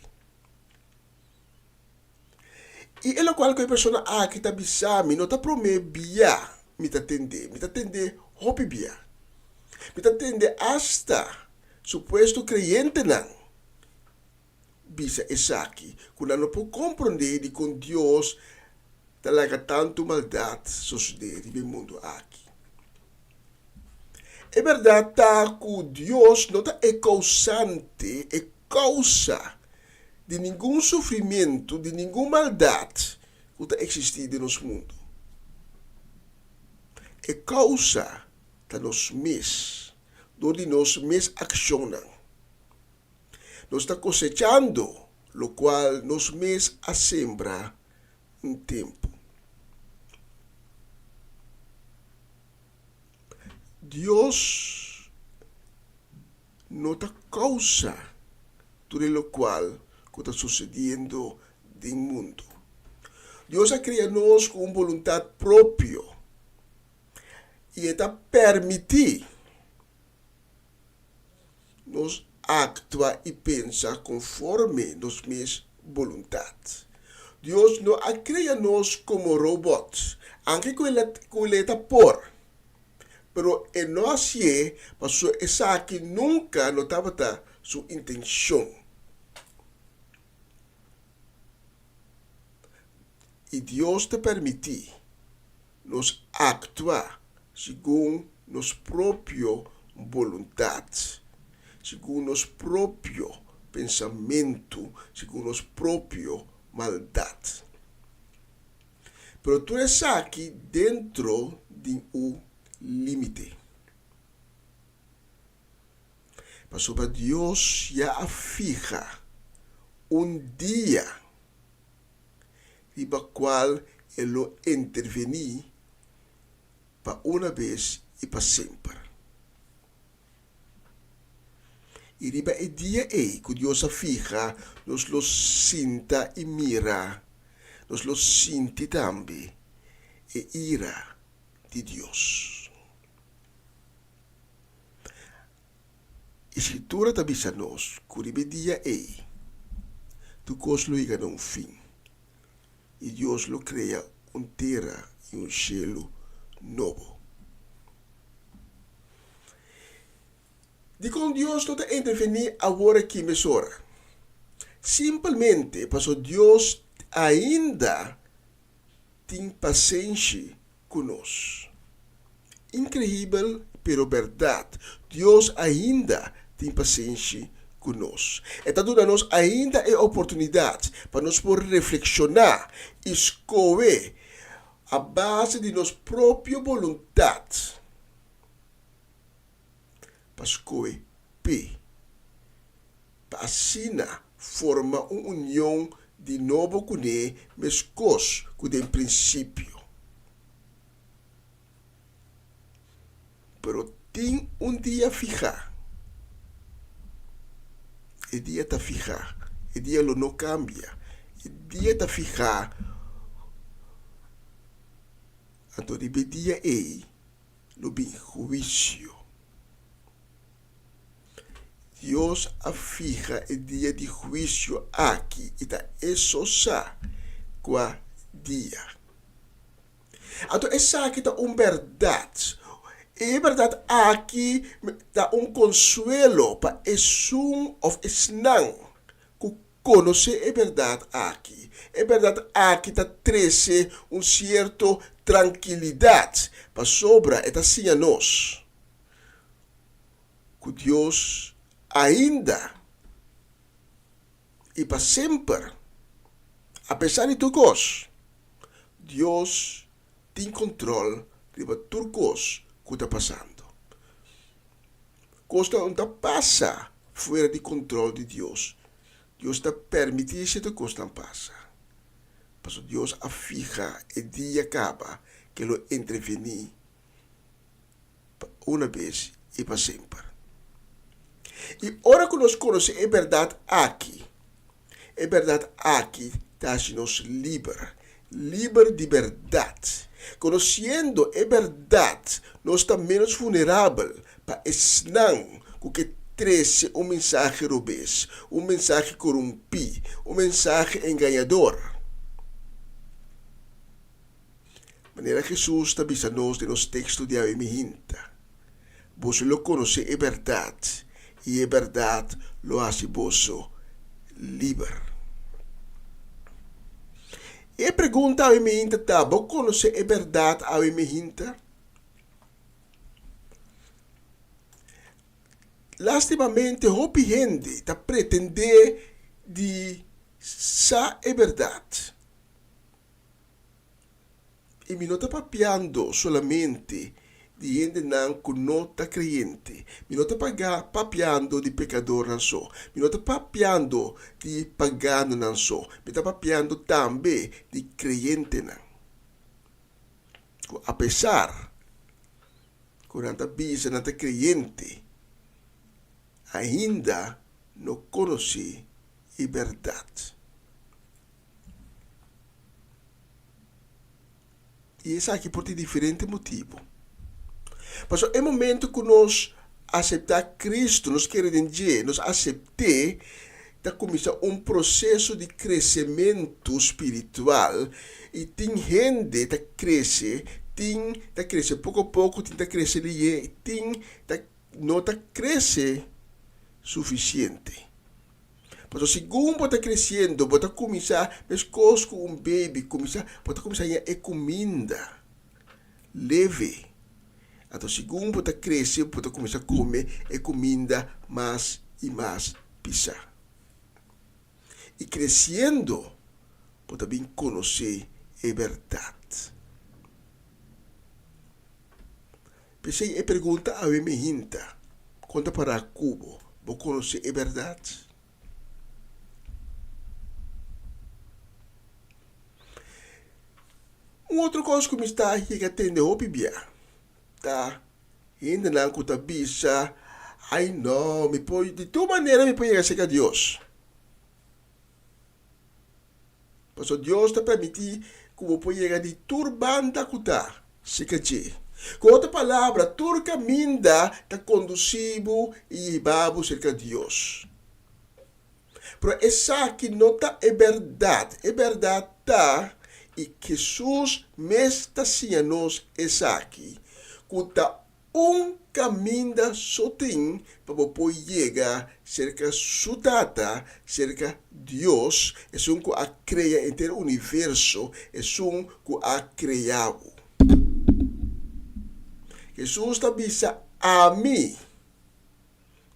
I e lokual ku e persona aki ta bisa mi no ta promé bia mi ta tendé, mi ta tendé hopi bia. Mi ta tende asta supuesto kreyentenan bisa esaki, ku nan no por komprondé dikon Dios ta laga tantu maldat sosodé riba e mundu aki. E bèrdat ta ku Dios no ta e kousante, e kousa, di ningun sufrimentu, di ningun maldat ku ta eksistí den nos mundu. E kousa ta nos mes, dor di nos mes akshonnan. Nos ta kosechando lokual nos mes a sembra un tempu. Dios no ta kousa tur e lokual ku ta susediendo den mundu. Dios a kria nos ku un boluntat propio i e ta permití nos aktua i pensa konforme nos mes boluntat. Dios no a krea nos komo robòt, anke ku el e ta por, pero e no hasié pasobra esaki nunka no tabata su intenshon. I Dios ta permití nos aktua segun nos propio boluntat, segun nos propio pensamentu, segun nos propio maldat. Pero tur esaki dentro di un límite. Pasobra Dios ya a fiha un dia riba cual e lo intervení pa una bes i pa semper. I riba e dia ei cu Dios a fiha, nos lo sinta i mira, nos lo sinti tambe e ira di Dios. E Scritura ta bisa nos cu riba e dia ei, tur cos lo yega na un fin, i Dios lo crea un tera i un shelu nobo. Dicon Dios no ta intervení awor aki mesora? Simpelmente pasobra Dios ainda tin pasenshi ku nos. Inkreibel pero bèrdat, Dios ainda tin pasenshi ku nos. E ta duna nos ainda e oportunidat pa nos por reflekshoná i skohe a base di nos propio boluntat pa skohe p'e, pa asina forma un union di nobo kuné meskos ku den prinsipio. Pero tin un dia fihá. E dia ta fihá. E dia lo no kambia. E dia ta fihá. Anto riba e dia ei lo bin huisio. Dios a fiha e dia di huisio aki i ta e so sa kua dia. Anto esaki ta un bèrdat. E bèrdat aki ta un konsuelo pa esun òf esnan ku konosé e bèrdat aki. E bèrdat aki ta trese un sierto trankilidat pasobra e ta siña nos ku Dios ainda i pa semper, apesar di tur kos, Dios tin kontrol riba tur kos ku ta pasando. Kosnan no ta pasa fuera di kontrol di Dios. Dios ta permití sierto kosnan pasa, pasobra Dios a fiha e dia kaba ku e lo intervení pa una bes i pa semper. I ora ku nos konosé e bèrdat aki, e bèrdat aki ta hasi nos liber, liber di bèrdat. Konosiendo e bèrdat, nos ta ménos vulnerabel pa esnan ku ke trese un mensahe robes, un mensahe korumpí, un mensahe engañador. Manera Hesus ta bisa nos den nos teksto di awe mihinta, Boso lo konosé e bèrdat, i e bèrdat lo hasi boso liber. E pregunta awe mihinta ta, Bo konosé e bèrdat awe mihinta? Lastimamente hopi hende ta pretendé di sa e bèrdat. I mi no ta papiando solamente di hendenan ku no ta kreyente. Mi no ta paga papiando di pekadornan so. Mi no ta papiando di paganonan so. Mi ta papiando tambe di kreyentenan. Ku apesar ku nan ta bisa nan ta kreyente, ainda no konosé e bèrdat. I esaki por tin diferente motibu. Pasobra e momento ku nos aseptá Kristu, nos kere den dje, nos asept'é, ta kuminsá un proseso di kresementu spiritual i tin hende ta krese, tin ta krese poko poko, tin ta krese lihé, tin ta no ta krese sufisiente. Pasobra segun bo ta kresiendo, bo ta kuminsá meskos ku un beibi, kuminsá, bo ta kuminsá haña e kuminda leve. Anto segun bo ta krese, bo ta kuminsá kome e kuminda mas i mas pisá. I kresiendo, bo ta bin konosé e bèrdat. P'esei e pregunta awe mi hinta, Kon ta pará ku bo? Bo konosé e bèrdat? Un otro kos ku mi sta yega tende hopi bia ta hendenan ku ta bisa, Ai no, mi por, di tur manera mi por yega serka Dios. Pasobra Dios ta permití ku bo por yega di tur banda ku ta sika dje. Ku otro palabra, tur kaminda ta kondusí bo i hiba bo serka Dios. Pero esaki no ta e bèrdat. E bèrdat ta, i Hesus mes ta siña nos esaki, ku ta Un kaminda so tin pa bo por yega serka su Tata, serka Dios, esun ku a krea henter universo, esun ku a krea bo. Hesus ta bisa, Ami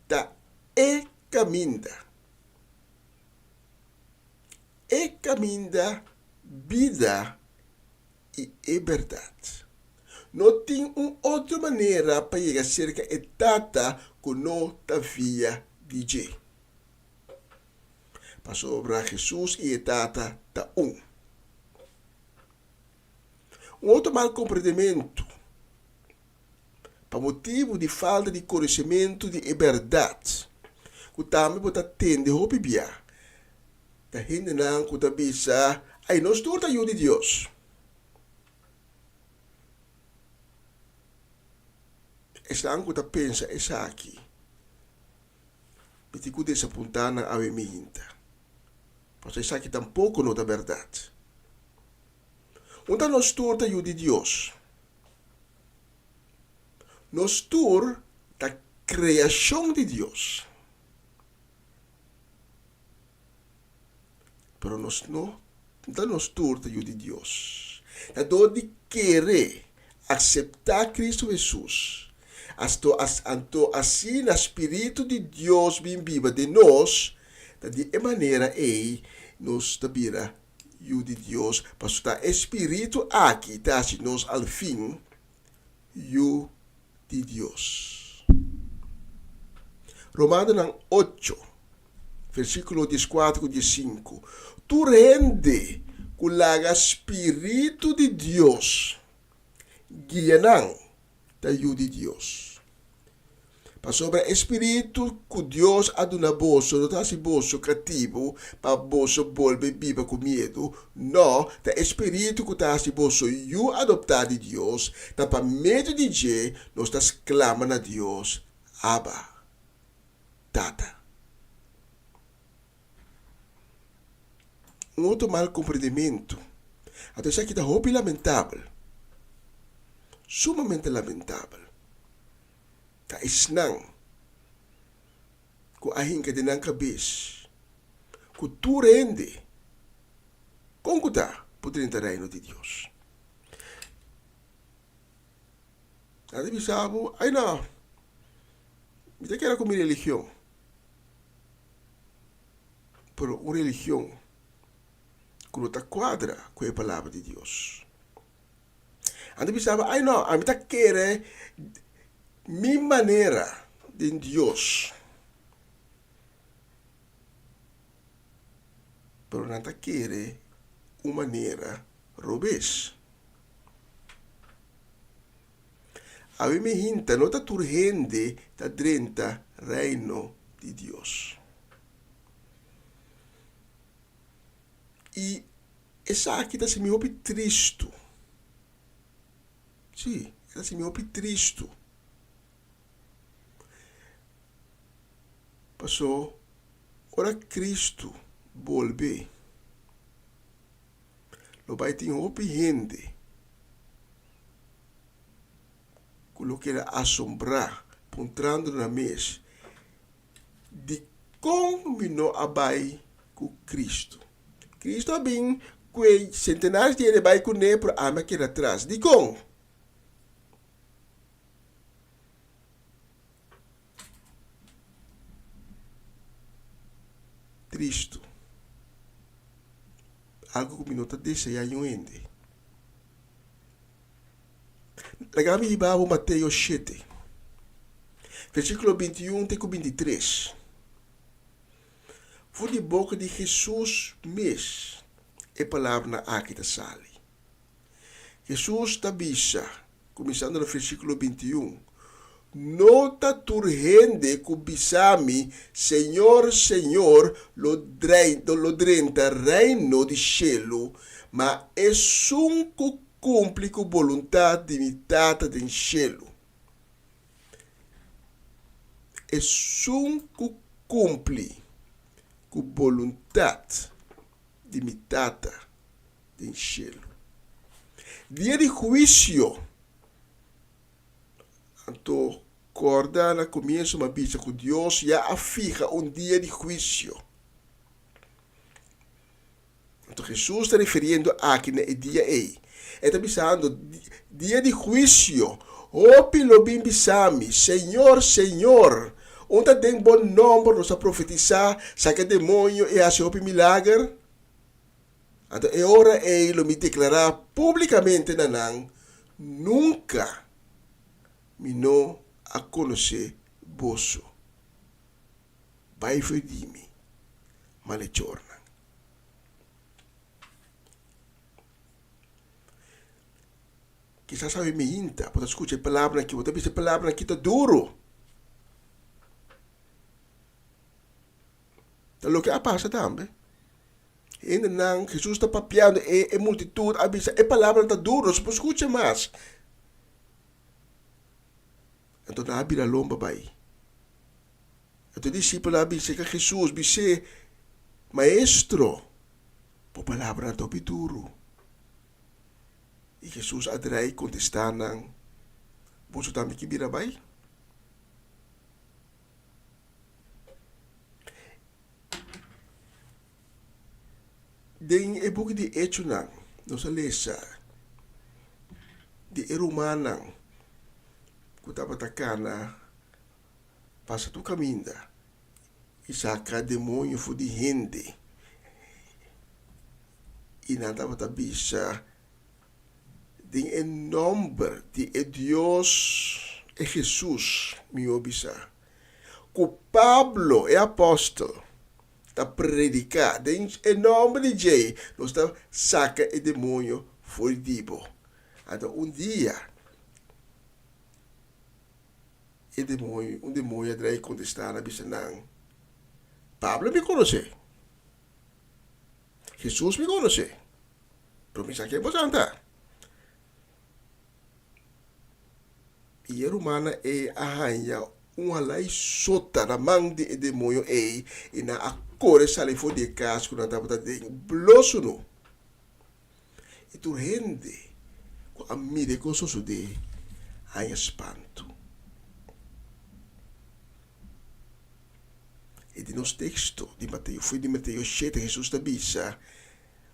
ta e kaminda, e kaminda, bida i e bèrdat. No tin un otro manera pa yega serka e Tata ku no ta via di dje. Pasobra Hesus i e Tata ta un. Un otro mal komprendementu, pa motibu di falta di konosementu di e bèrdat, ku tambe bo ta tende hopi bia, Ta hendenan ku ta bisa, Ai, nos tur ta yu di Dios. Esnan ku ta pensa esaki, mi tin ku desapuntá nan awe minta, pasobra esaki tampoko no ta bèrdat. Un ta nos tur ta yu di Dios. Nos tur ta kreashon di Dios. Pero nos no ta nos tur ta yu di Dios. Ta dor di kere, akseptá Kristu Hesus, asto anto asina Spiritu di Dios bin biba den nos, ta di e manera ei nos ta bira yu di Dios, pasobra ta e Spiritu aki ta hasi nos al fin yu di Dios. Romanonan ocho, versíkulo dieskuater ku diesinku, Tur hende ku laga spiritu di Dios guia nan ta yu di Dios. Pasobra e spiritu ku Dios a duna boso no ta hasi boso katibu pa boso bolbe biba ku miedu, no, ta e spiritu ku ta hasi boso yu adoptá di Dios, ta pa medio di dje nos ta sklama na Dios, Abba, Tata. Un otro mal komprendementu, anto esaki ta hopi lamentabel, sumamente lamentabel. Ta esnan ku a hinka den nan kabes ku tur hende kon ku ta por drenta Reino di Dios. Nan ta bisa bo, Ai no, mi ta keda ku mi religion. Pero un religion ku no ta kuadra ku e Palabra di Dios. Anto bisa bo, ai no, ami ta kere mi manera den Dios. Pero nan ta kere un manera robes. Awe mi hinta no ta tur hende ta drenta Reino di Dios. I esaki ta hasi mi hopi tristu. Sí, e ta hasi mi hopi tristu. Paso ora Cristo bolbe, lo bai tin hopi hende ku lo keda asombrá puntrando nan mes, Dikon mi no a bai ku Cristo? Cristo a bin ku e sentenares di hende bai kuné, pero ami a keda atras. Dikon? Tristu. Algu ku mi no ta deseá niun hende. Laga mi hiba bo Mateo shete, versíkulo bintiun te ku bintitres. For di boka di Hesus mes e palabranan aki ta sali. Hesus ta bisa, kuminsando na versíkulo bintiun, No ta tur hende ku bisa mi, Señor, Señor, lo lo drenta Reino di shelu, ma esun ku kumpli ku boluntat di mi Tata den shelu. Esun ku kumpli ku boluntat di mi Tata den shelu. Dia di huisio. Anto kòrda na komienso mi a bisa ku Dios ya a fiha un dia di huisio. Anto Hesus ta refiriendo aki na e dia ei. E ta bisando, Dia di huisio, hopi lo bin bisa mi, Señor, Señor, un ta den bo nòmber nos a profetisá, saka demoño i hasi hopi milager? Anto e ora ei lo mi deklará públikamente na nan, Nunka mi no a konosé boso. Bai for di mi, malechornan. Kisas awe mi hinta, bo ta skucha e palabranan akí, bo ta bisa e palabranan akí ta duru. Ta loke a pasa tambe. Hendenan, Hesus ta papiando, e e multitud a bisa, e palabranan ta duru, nos no por skucha mas. Anto nan a bira lomba bai. Anto e disipelnan a bisa ka Hesus, bis'é, Maestro, bo palabranan ta hopi duru. I Hesus a drai kontestá nan, Boso tambe ke bira bai? Den e buki di Echonan nos a lesa di e rumannan ku tabata kana pasa tur kaminda i saka demoño for di hende i nan tabata bisa Den e nomber di e Dios, e Hesus, mihó bisá, ku Pablo, e apòstel, ta prediká, den e nomber di dje nos ta saka e demoño for di bo. Anto un dia e demoño, un demoño a drai kontestá nan, a bisa nan, Pablo mi konosé, Hesus mi konosé. Pero mi sa ke boso ta. I e rumannan ei a haña un halai sota na man di e demoño ei, i nan a kore sali for di e kas ku nan tabata den blosunu. I tur hende ku a mira e kos sosodé haña spantu. I den nos teksto di Mateo, for di Mateo shete, Hesus ta bisa,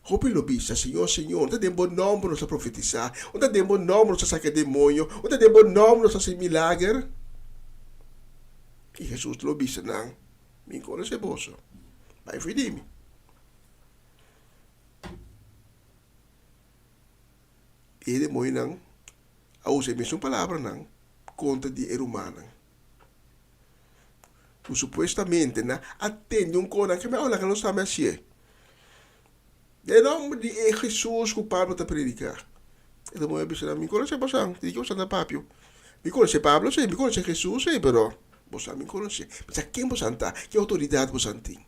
Hopi lo bisa, Señor, Señor, ta den bo nòmber nos a profetisá, un ta den bo nòmber nos a saka demoño, un ta den bo nòmber nos a hasi milager? I Hesus lo bisa nan, Mi konosé boso, bai fo'i di mi. I e demoñonan a usa e mesun palabranan kontra di e rumannan ku supuestamente nan a tende un kos, nan ke mehor laga nos tambe hasié. Den nòmber di e Hesus ku Pablo ta prediká. E ta moe bisa nan, Mi konosé bosan, di ke bosan ta papia? Mi konosé Pablo sí, mi konosé Hesus sí, pero bosan mi konosé. Mi sa ken bosan ta, ki outoridat bosan tin.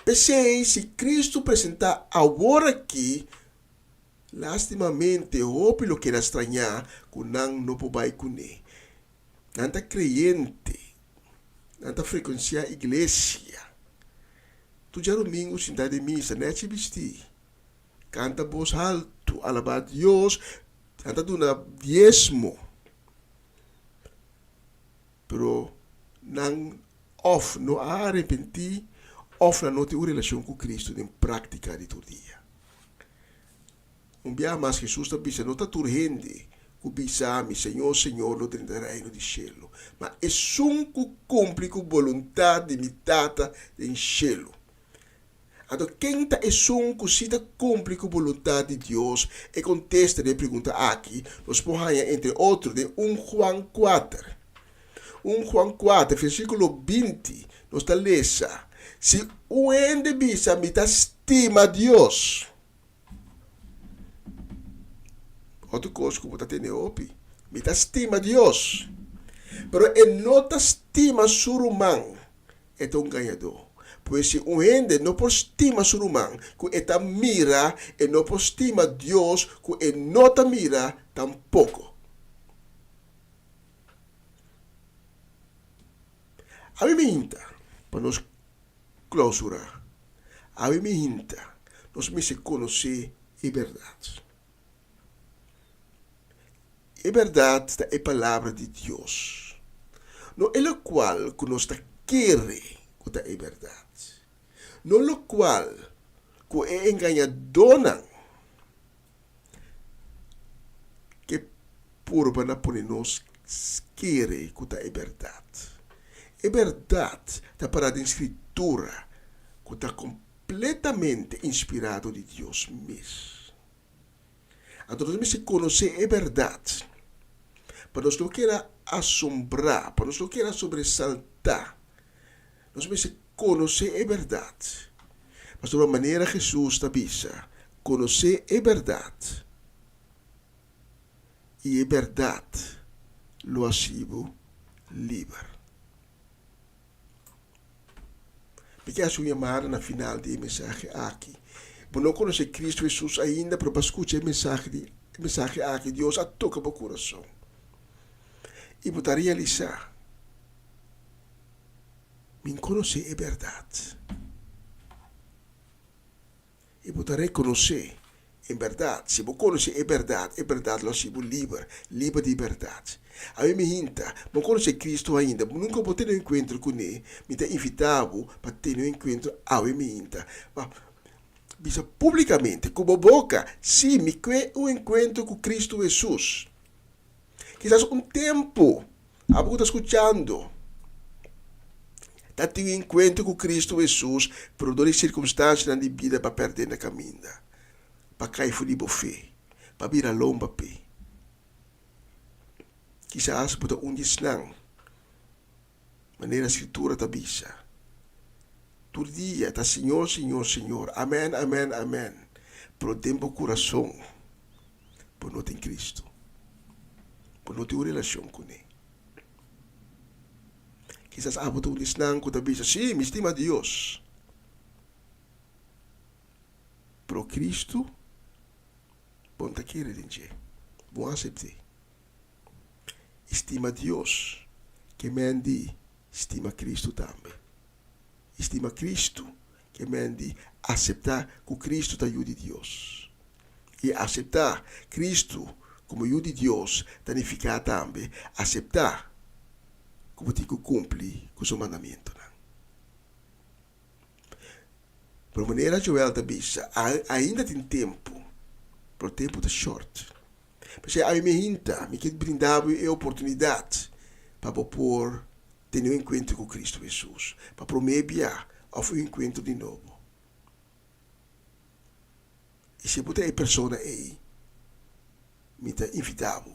P'esei, si Kristu presentá awor aki, lastimamente hopi lo keda strañá ku nan no por bai kuné. Nan ta kreyente, nan ta frekuensiá iglesia. Tur djarumingu sinta den misa, nèchi bistí, kanta bos haltu, alabá Dios, nan ta duna diesmo. Pero nan òf no a arepentí òf nan no tin un relashon ku Kristu den práktika di tur dia. Un biaha mas Hesus ta bisa, No ta tur hende ku bisa mi, Señor, Señor, lo drenta Reino di shelu, ma esun ku kumpli ku boluntat di mi Tata den shelu. Anto ken ta esun ku si ta kumpli ku boluntat di Dios? E kontesta di e pregunta aki nos por haña entre otro den un Juan kuater. Un Juan kuater, versíkulo 20, nos ta lesa, Si un hende bisa, Mi ta stima Dios, Otro kos ku bo ta tene hopi, Mi ta stima Dios, pero e no ta stima su ruman, e ta un gañadó. Pues si un hende no por stima su ruman ku e ta mira, e no por stima Dios ku e no ta mira tampoko. Ami mi hinta pa nos Clausura, Awe mi hinta, nos mester konosé e bèrdat. E bèrdat ta e Palabra di Dios, no e lokual ku nos ta kere ku ta e bèrdat, no lokual ku e engañadónan ke purba na pone nos kere ku ta e bèrdat. E bèrdat ta pará den Skritura ku ta kompletamente inspirado di Dios mes. Anto nos mester konosé e bèrdat pa nos no keda asombrá, pa nos no keda sobresaltá. Nos mester konosé e bèrdat. Pasobra manera Hesus ta bisa, Konosé e bèrdat, i e bèrdat lo hasi bo liber. Mi ke hasi un yamada na final di e mensahe aki. Bo no konosé Kristu Hesus ainda, pero bo a skucha e mensahe di e mensahe aki, Dios a toka bo kurason i bo ta realisá. Mi konosé e bèrdat. I bo ta rekonosé en bèrdat. Si bo konosé e bèrdat, e bèrdat lo hasi bo liber, liber di bèrdat. Awe mi hinta, bo konosé Kristu ainda, bo nunka bo tene un enkuentro kuné, mi ta invitá bo pa tene un enkuentro awe mi hinta. Pa bisa públikamente ku bo boka, Sí, mi kue un enkuentro ku Kristu Hesus. Kisas un tempu abo ku ta skuchando ta tin un enkuentro ku Kristu Hesus, pero dor di sirkunstansianan di bida bo a pèrdè na kaminda, bo a kai for di bo fe, bo a bira lomba p'e. Kisas bo ta un di esnan, manera Skritura ta bisa, tur dia ta Señor, Señor, Señor, amèn, amèn, amèn, pero den bo kurason Bo no tin Cristo. Bo no tin un relacion cu ne. Kisas abo ta un di esnan cu ta bisa, Si, mi stima Dios. Pero Cristo, bo no ta kere den dje. Bo no acept'é. I stima Dios ke men di stima Cristo tambe. I stima Cristo ke men di aseptá ku Cristo ta Yu di Dios. I aseptá Cristo komo Yu di Dios ta nifiká tambe aseptá ku bo tin ku kumpli ku su mandamentunan. Pero manera Joel ta bisa, ainda tin tempu, pero tempu ta short. P'esei ami mi hinta, mi ke brinda bo e oportunidat pa bo por tene un enkuentro ku Kristu Hesus pa promé bia òf un enkuentro di nobo. I si bo ta e persona ei, Mi ta invitá bo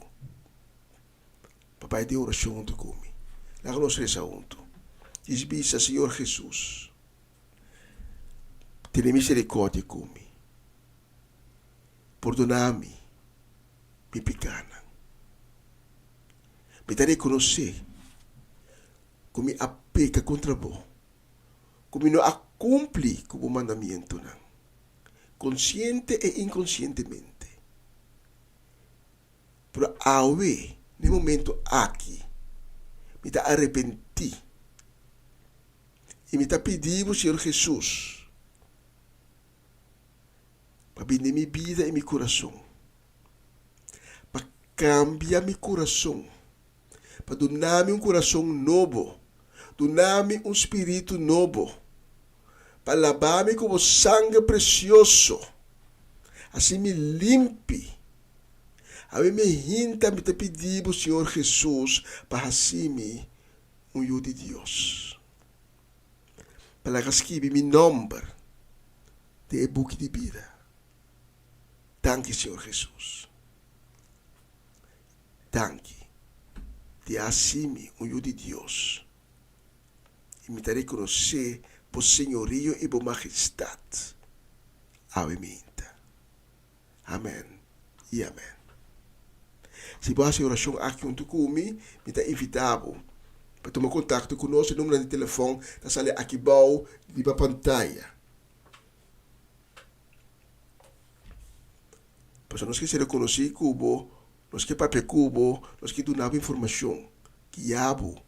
pa bai den orashon huntu ku mi. Laga nos resa huntu. Djis bisa, Señor Hesus, tene miserikòrdia ku mi. Pordoná mi mi pikánan. Mi ta rekonosé ku mi a peka kontra bo, ku mi no a kumpli ku bo mandamientonan, konsiente e inkonsientemente. Pero awe, na e momento aki, mi ta arepentí i mi ta pidi bo, Señor Hesus, pa bini den mi bida i mi kurason, pa kambia mi kurason, pa duna mi un kurason nobo, duna mi un spiritu nobo, pa laba mi ku bo sanger presioso, hasi mi limpi. Awe mi hinta mi ta pidi bo, Señor Hesus, pa hasi mi un yu di Dios. Pa laga skibi mi nomber den e buki di bida. Danki, Señor Hesus. Danki di a hasi mi un yu di Dios. I mi ta rekonosé bo señorio i bo majestat awe minta. Amen i amen. Si bo hasi e orashon aki huntu ku mi, mi ta invitá bo pa tuma kontakto ku nos. E numbernan di telefòn ta sali aki bou riba pantaya. Pasobra nos ke ser rekonosí ku bo, nos ke papia ku bo, nos ke duna bo informashon, guia bo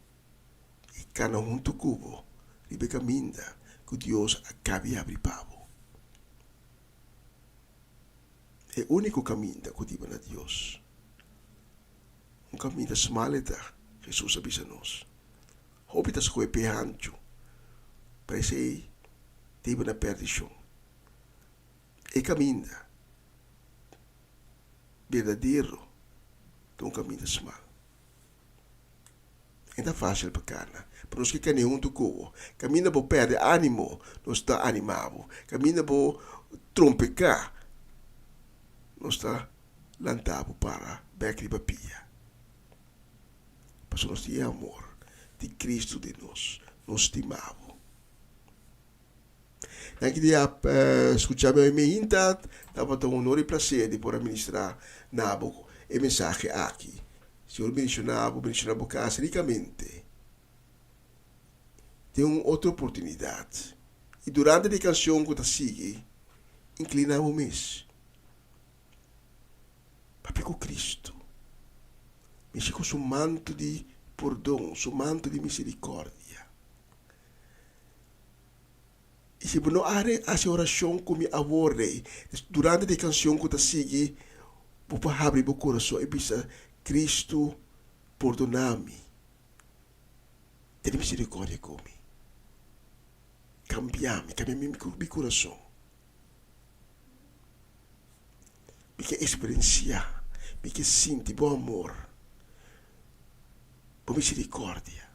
i kana huntu ku bo riba e kaminda ku Dios a kabi habri pa bo. E úniko kaminda ku diba na Dios. Un kaminda smal e ta, Hesus a bisa nos. Hopi ta skohe p'e hanchu, pa esei ta hiba na pèrdishon. E kaminda berdadero ta un kaminda smal. E ta fásil pa kana, pero nos ke kane huntu ku bo. Kaminda bo pèrdè ánimo, nos ta animá bo. Kaminda bo trompeká, nos ta lantá bo para bèk riba pia. Pasobra nos tin e amor di Kristu den nos. Nos stima bo. Danki di a skucha mi mainta. Tabata un honor i plaser di por a ministrá na bo e mensahe aki. Señor bendishoná bo, bendishoná bo kas rikamente. Den un otro oportunidat i durante di e kanshon ku ta sigui, inkliná bo mes. Papia ku Kristu. Mishi ku su manto di pordon, su manto di miserikòrdia. I si bo no a hasi orashon ku mi awor, Rei, durante di e kanshon ku ta sigui, bo por habri bo kurason i bisa, Kristu, pordona mi. Tene miserikòrdia ku mi. Kambia mi, kambia mi kurason. Mi ke eksperensiá, mi ke sinti bo amor, bo miserikòrdia.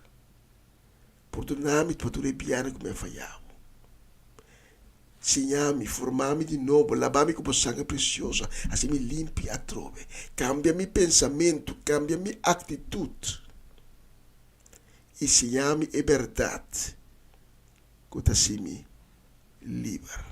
Pordona mi pa tur e bianan ku mi a faya bo. Siña mi, forma mi di nobo, laba mi ku bo sanger presioso, hasi mi limpi atrobe. Kambia mi pensamentu, kambia mi aktitut i siña mi e bèrdat ku ta hasi mi liber.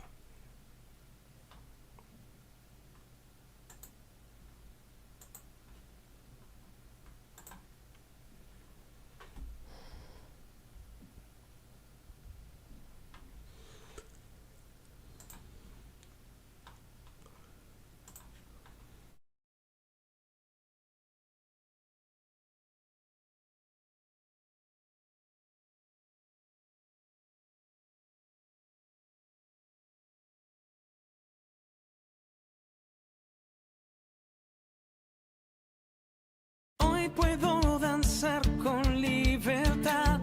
Hoy puedo danzar con libertad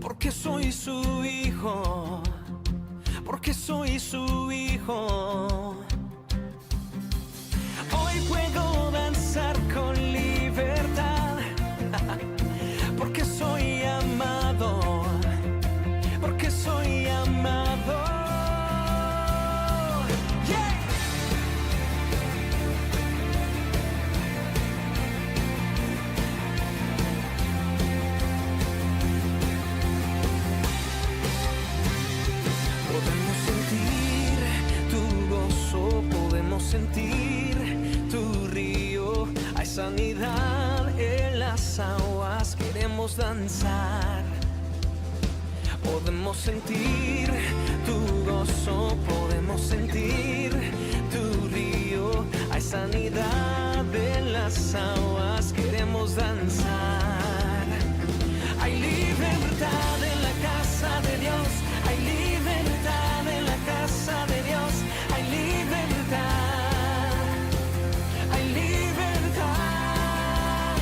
Porque soy su hijo Porque soy su hijo Hoy puedo danzar con libertad Porque soy amado Porque soy amado Yeah! sentir tu río, hay sanidad en las aguas, queremos danzar. Podemos sentir tu gozo, podemos sentir tu río, hay sanidad en las aguas, queremos danzar. Hay libertad en la casa de Dios, hay libertad en la casa de Dios, hay libertad, hay libertad,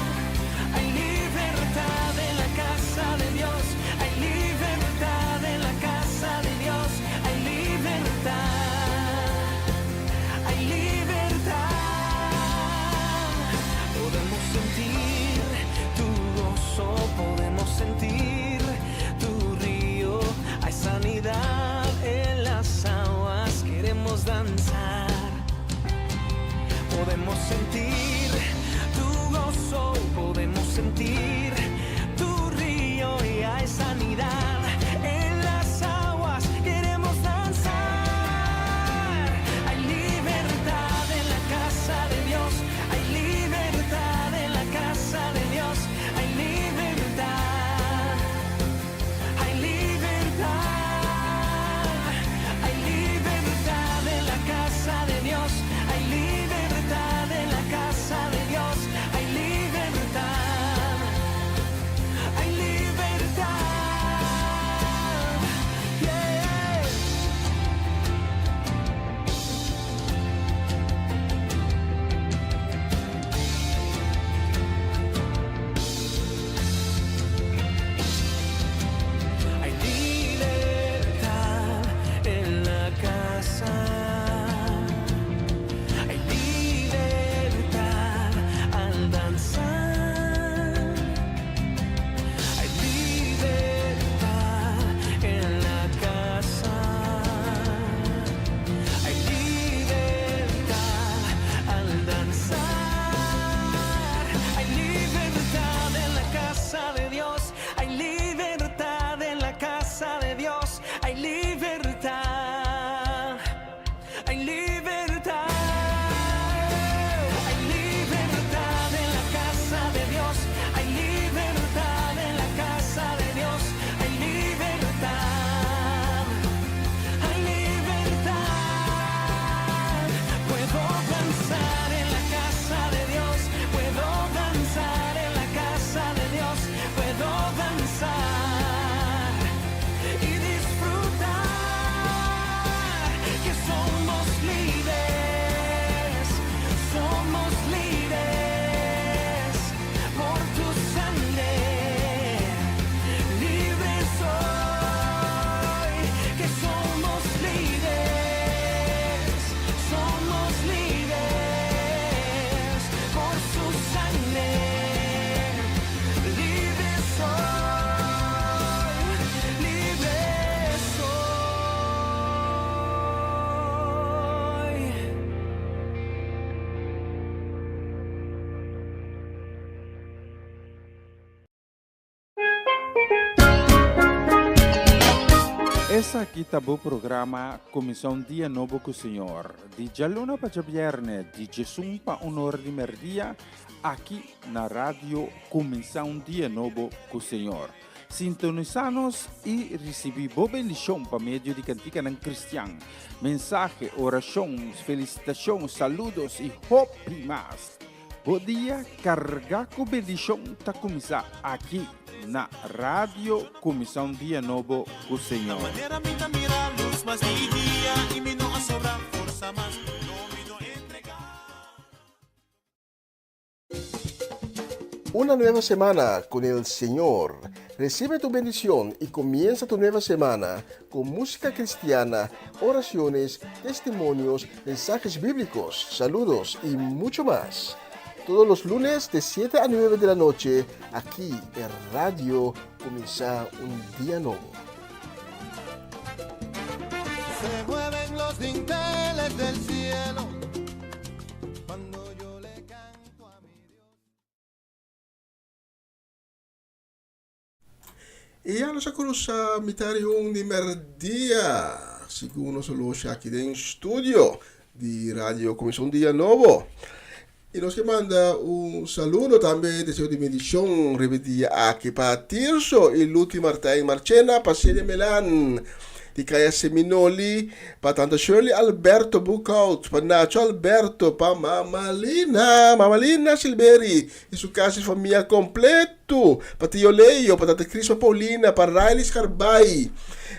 hay libertad en la casa de Dios, hay libertad en la casa de Dios, hay libertad, hay libertad. Podemos sentir tu gozo, podemos sentir tu río, hay sanidad en las aguas, queremos danzar. Podemos sentir tu gozo, podemos sentir tu río y hay sanidad en las aguas, queremos danzar. Hay libertad en la casa de Dios, hay libertad en la casa de Dios, hay libertad. Hay libertad, hay libertad en la casa de Dios, hay libertad en la casa de Dios, hay libertad, hay libertad. Yeah. Hay libertad en la casa. Hay libertad al danzar. Hay libertad en la casa. Hay libertad al danzar. Hay libertad en la casa de Dios. Hay libertad en la casa de Dios. Hay libertad. Hay libertad. Hay libertad en la casa de Dios. Hay libertad en la casa de Dios. Hay libertad. Hay libertad. Puedo danzar en la casa de Dios. Puedo danzar en la casa de Dios. Puedo danzar y disfrutar que somos libres. Somos libres por tu sangre. Libre soy, que somos libres, somos libres por su sangre. Libre soy, libre soy. Esaki ta bo programa Kuminsá un Dia Nobo ku Señor, di djaluna pa djabièrnè di djesun pa un or di mèrdia, aki na Radio Kuminsá un Dia Nobo ku Señor. Sintonisá nos i risibí bo bendishon pa medio di kantikanan kristian, mensahe, orashon, felisitashon, saludos i hopi mas. Bo dia kargá ku bendishon ta kuminsá aki na Radio Kuminsá un Dia Nobo ku Señor. Una nueva semana con el Señor. Recibe tu bendición y comienza tu nueva semana con música cristiana, oraciones, testimonios, mensajes bíblicos, saludos y mucho más. Todos los lunes de 7 a 9 de la noche, aquí en Radio Comienza un Día Nuevo. Se mueven los dinteles del cielo cuando yo le canto a mi Dios. I ya nos a krusa mitar di un di merdia, segun nos oloshi aki den studio. di Radio Kuminsá un Dia Nobo. I nos ke manda un saludo tambe deseo di bendishon riba e dia aki pa Tirso i Luti Martijn Marchena, pa Celia Melan di Kaya Seminoli, pa Tanta Shirley Alberto Boekhout, pa Nacho Alberto, pa Mama Lina, Mama Lina Silberi i su kas i famia kompleto, pa Tio Leo, pa Tanta Crisma Paulina, pa Riley Scarbay,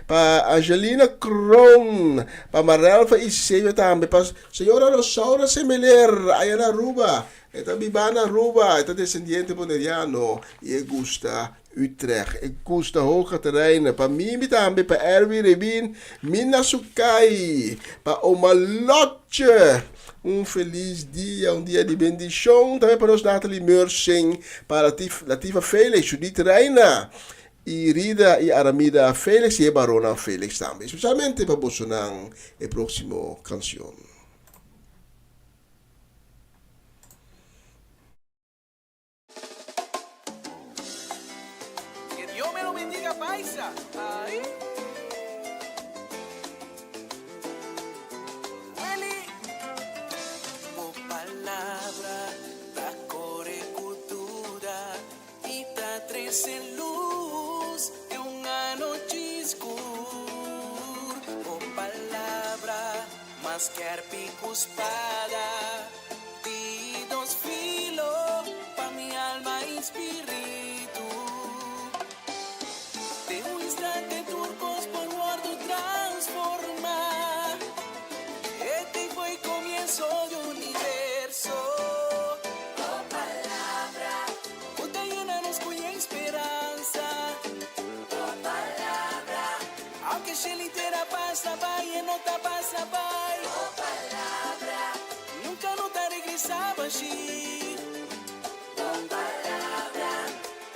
pa Angelina Kroon, pa Marelfa Iseo tambe, pa Señora Rosaura Semeler, aya na Aruba. E ta biba na Aruba, e ta desendiente boneriano y e gusta Utrecht. E gusta Hoge Terreinen. Pa Mimi tambe, pa Erwin Rebin, Mina Sukai, pa Oma Lotje. Un feliz dia, un dia di bendicion. Tambe pa nos Natalie Meursing, pa Latifa Felix, Judith Reina. I Rida i Aramida Felix i e baronnan Felix tambe. Especialmente pa bosonan e proximo cancion. Que Dios me lo bendiga paisa ay. Welly. Bo palabra ta core cu duda. I ta trese lus den un anochi skur. Bo palabra mas skerpi ku spada di dos filo pa mi alma i spiritu. Den un instante tur kos por wòrdu transformá. E tempu ei komienso di universo. Bo palabra. Ku ta yena nos ku yen speransa. Bo palabra. Aunke shel i tera pasa bai, e no ta pasa bai. Bo palabra. Nunka no ta regresá bashí. Bo palabra.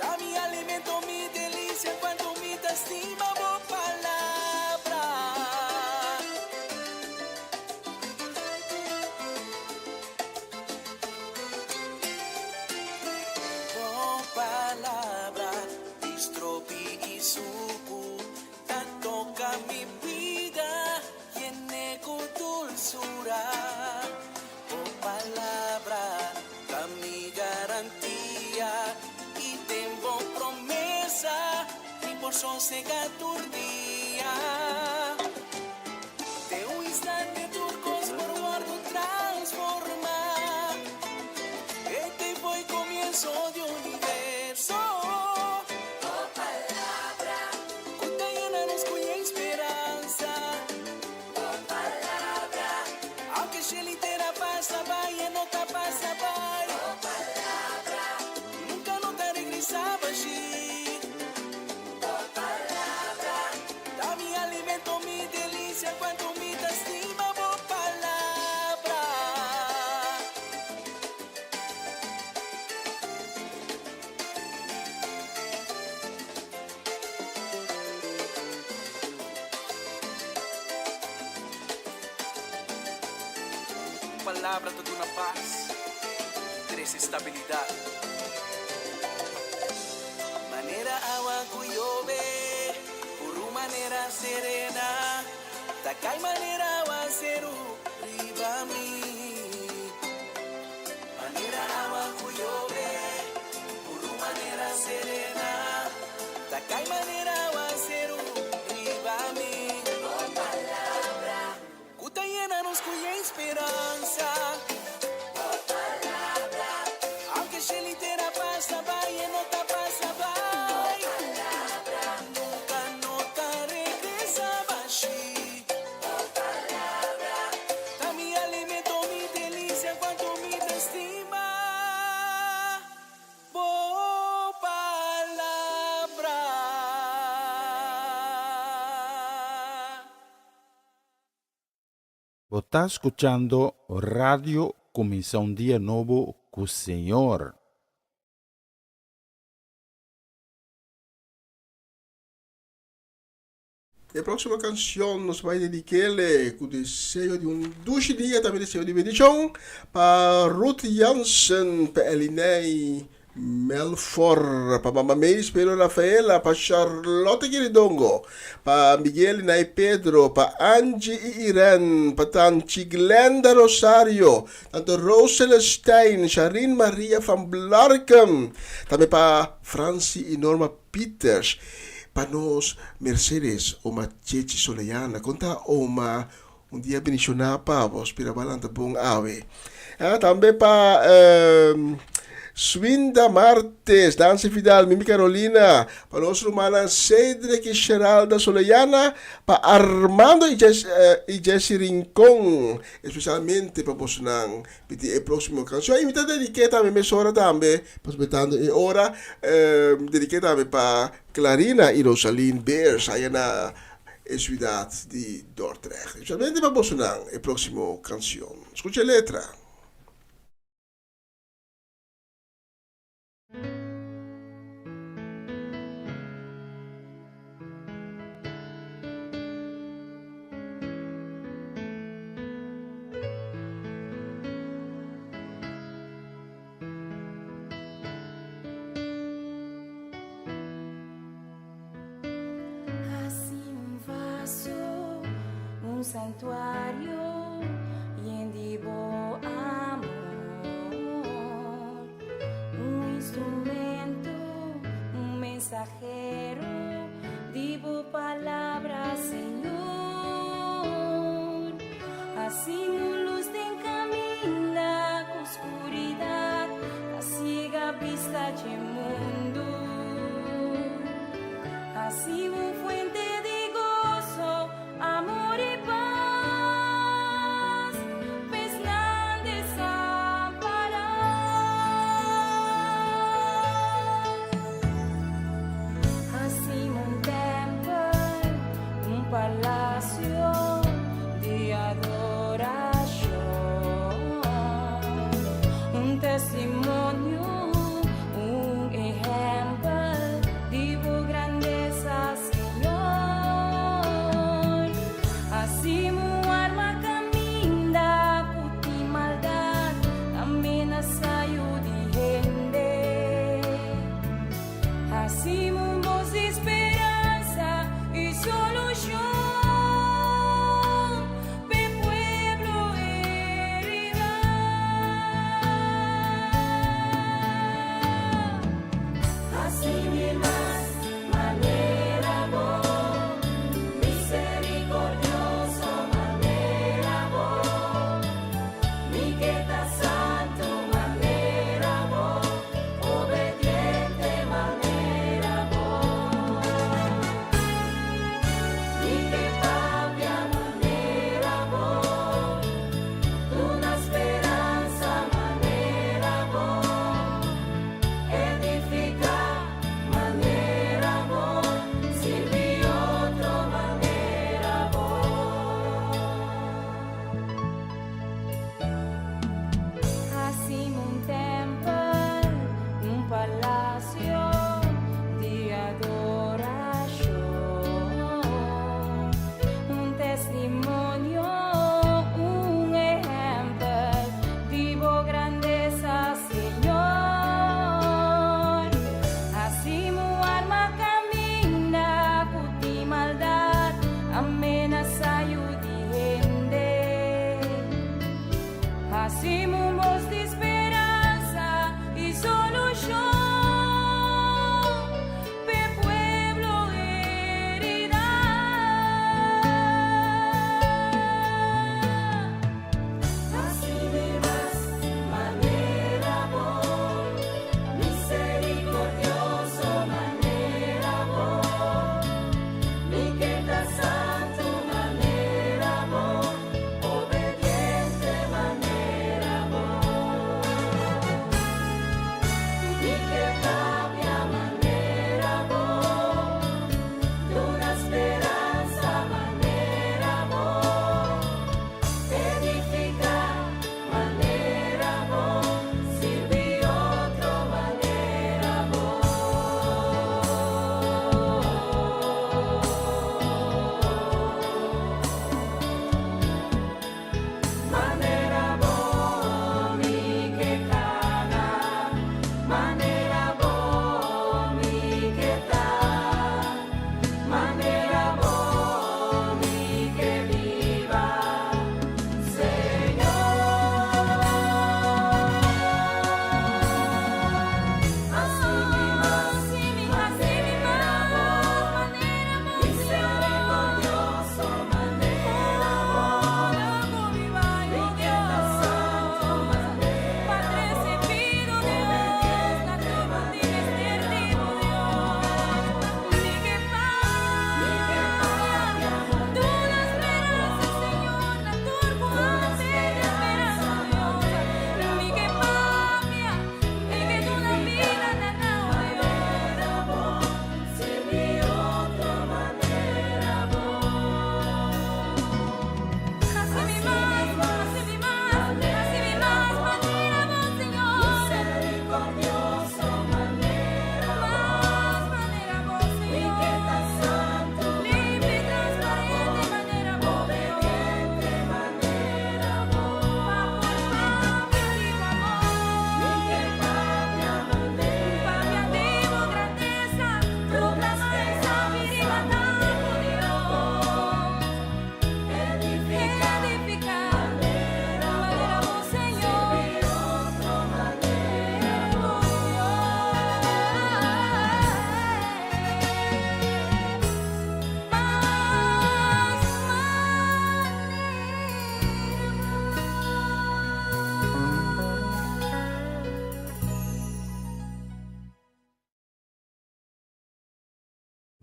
Ta mi alimento, mi delisia, kuantu mi ta stima bo palabra. Bo palabra di stropi i suku ta toka mi bida yene ku dulsura. Bo palabra ta mi garantia i den bo promesa mi por sosega tur dia. Den un instante tur kos por wòrdu transformá. E tempu e komienso di universo. Bo palabra. Ku ta yena nos ku yen speransa. Bo palabra. Aunke shel i tera pasa bai, e no ta pasa bai. Bo palabra. Nunka no ta regresá bashí. Bo palabra ta mi alimento, mi delicia, cuanto mi ta stima bo palabra. Palabra ta duna pas, trece stabilidad. Manera awa ku yobe, puru manera serena, ta kai manera awaseru riba mi. Manera awa ku yobe, puru manera serena, ta kai manera awaseru riba mi. Bo palabra. Ku ta yena nos ku yen speransa. Bo palabra. Aunke shel i tera pasa bai, e no ta pasa bai. Bo palabra. Nunka no ta regresa bashí. Bo palabra. Ta mi alimento, mi delisia, kuantu mi ta stima. Bo palabra. Bo ta skuchando Radio Kuminsá un Dia Nobo ku Señor. E próximo canción nos bai dedikele ku deseo di un dushi dia, tambe deseo di bendishon pa Ruth Jansen, pa Eliney. Melfor, pa Mama Mays, Pedro Rafaela, pa Charlotte Kiridongo, pa Miguel y Nay Pedro, pa Angie y Irene, pa Tanchi Glenda Rosario, Tanto Rose Celestijn, Sharin Maria van Blarkum, tambe pa Francie y Norma Pieters, pa nos Mercedes, oma Chechi Soleyana, con ta oma un dia bendiciona pa bo, spera bo a lanta bon awe. Ah, tambe pa Swinda Martes, Dancy Vidal, Mimi Carolina, pa nos rumannan Cedric y Sheralda Soleyana, pa Armando y Jessy Rincon, Especialmente pa bosonan pidi e proximo cancion. Y mi ta dedique tambe mesora tambe, pasobra e ora, dedique tambe pa Clarina y Rosaline Beers aya na e ciudad di Dordrecht. Especialmente pa bosonan e proximo cancion. Scucha e letra. Hasi un vaso, un santuario yen di bo amor, un instrumento, un mensahero di bo palabra, Señor. Hasi un luz den caminda cu oscuridad ta ciega bista dje mundo. Hasi un fuente di gozo, amor y paz, p'esnan desampará.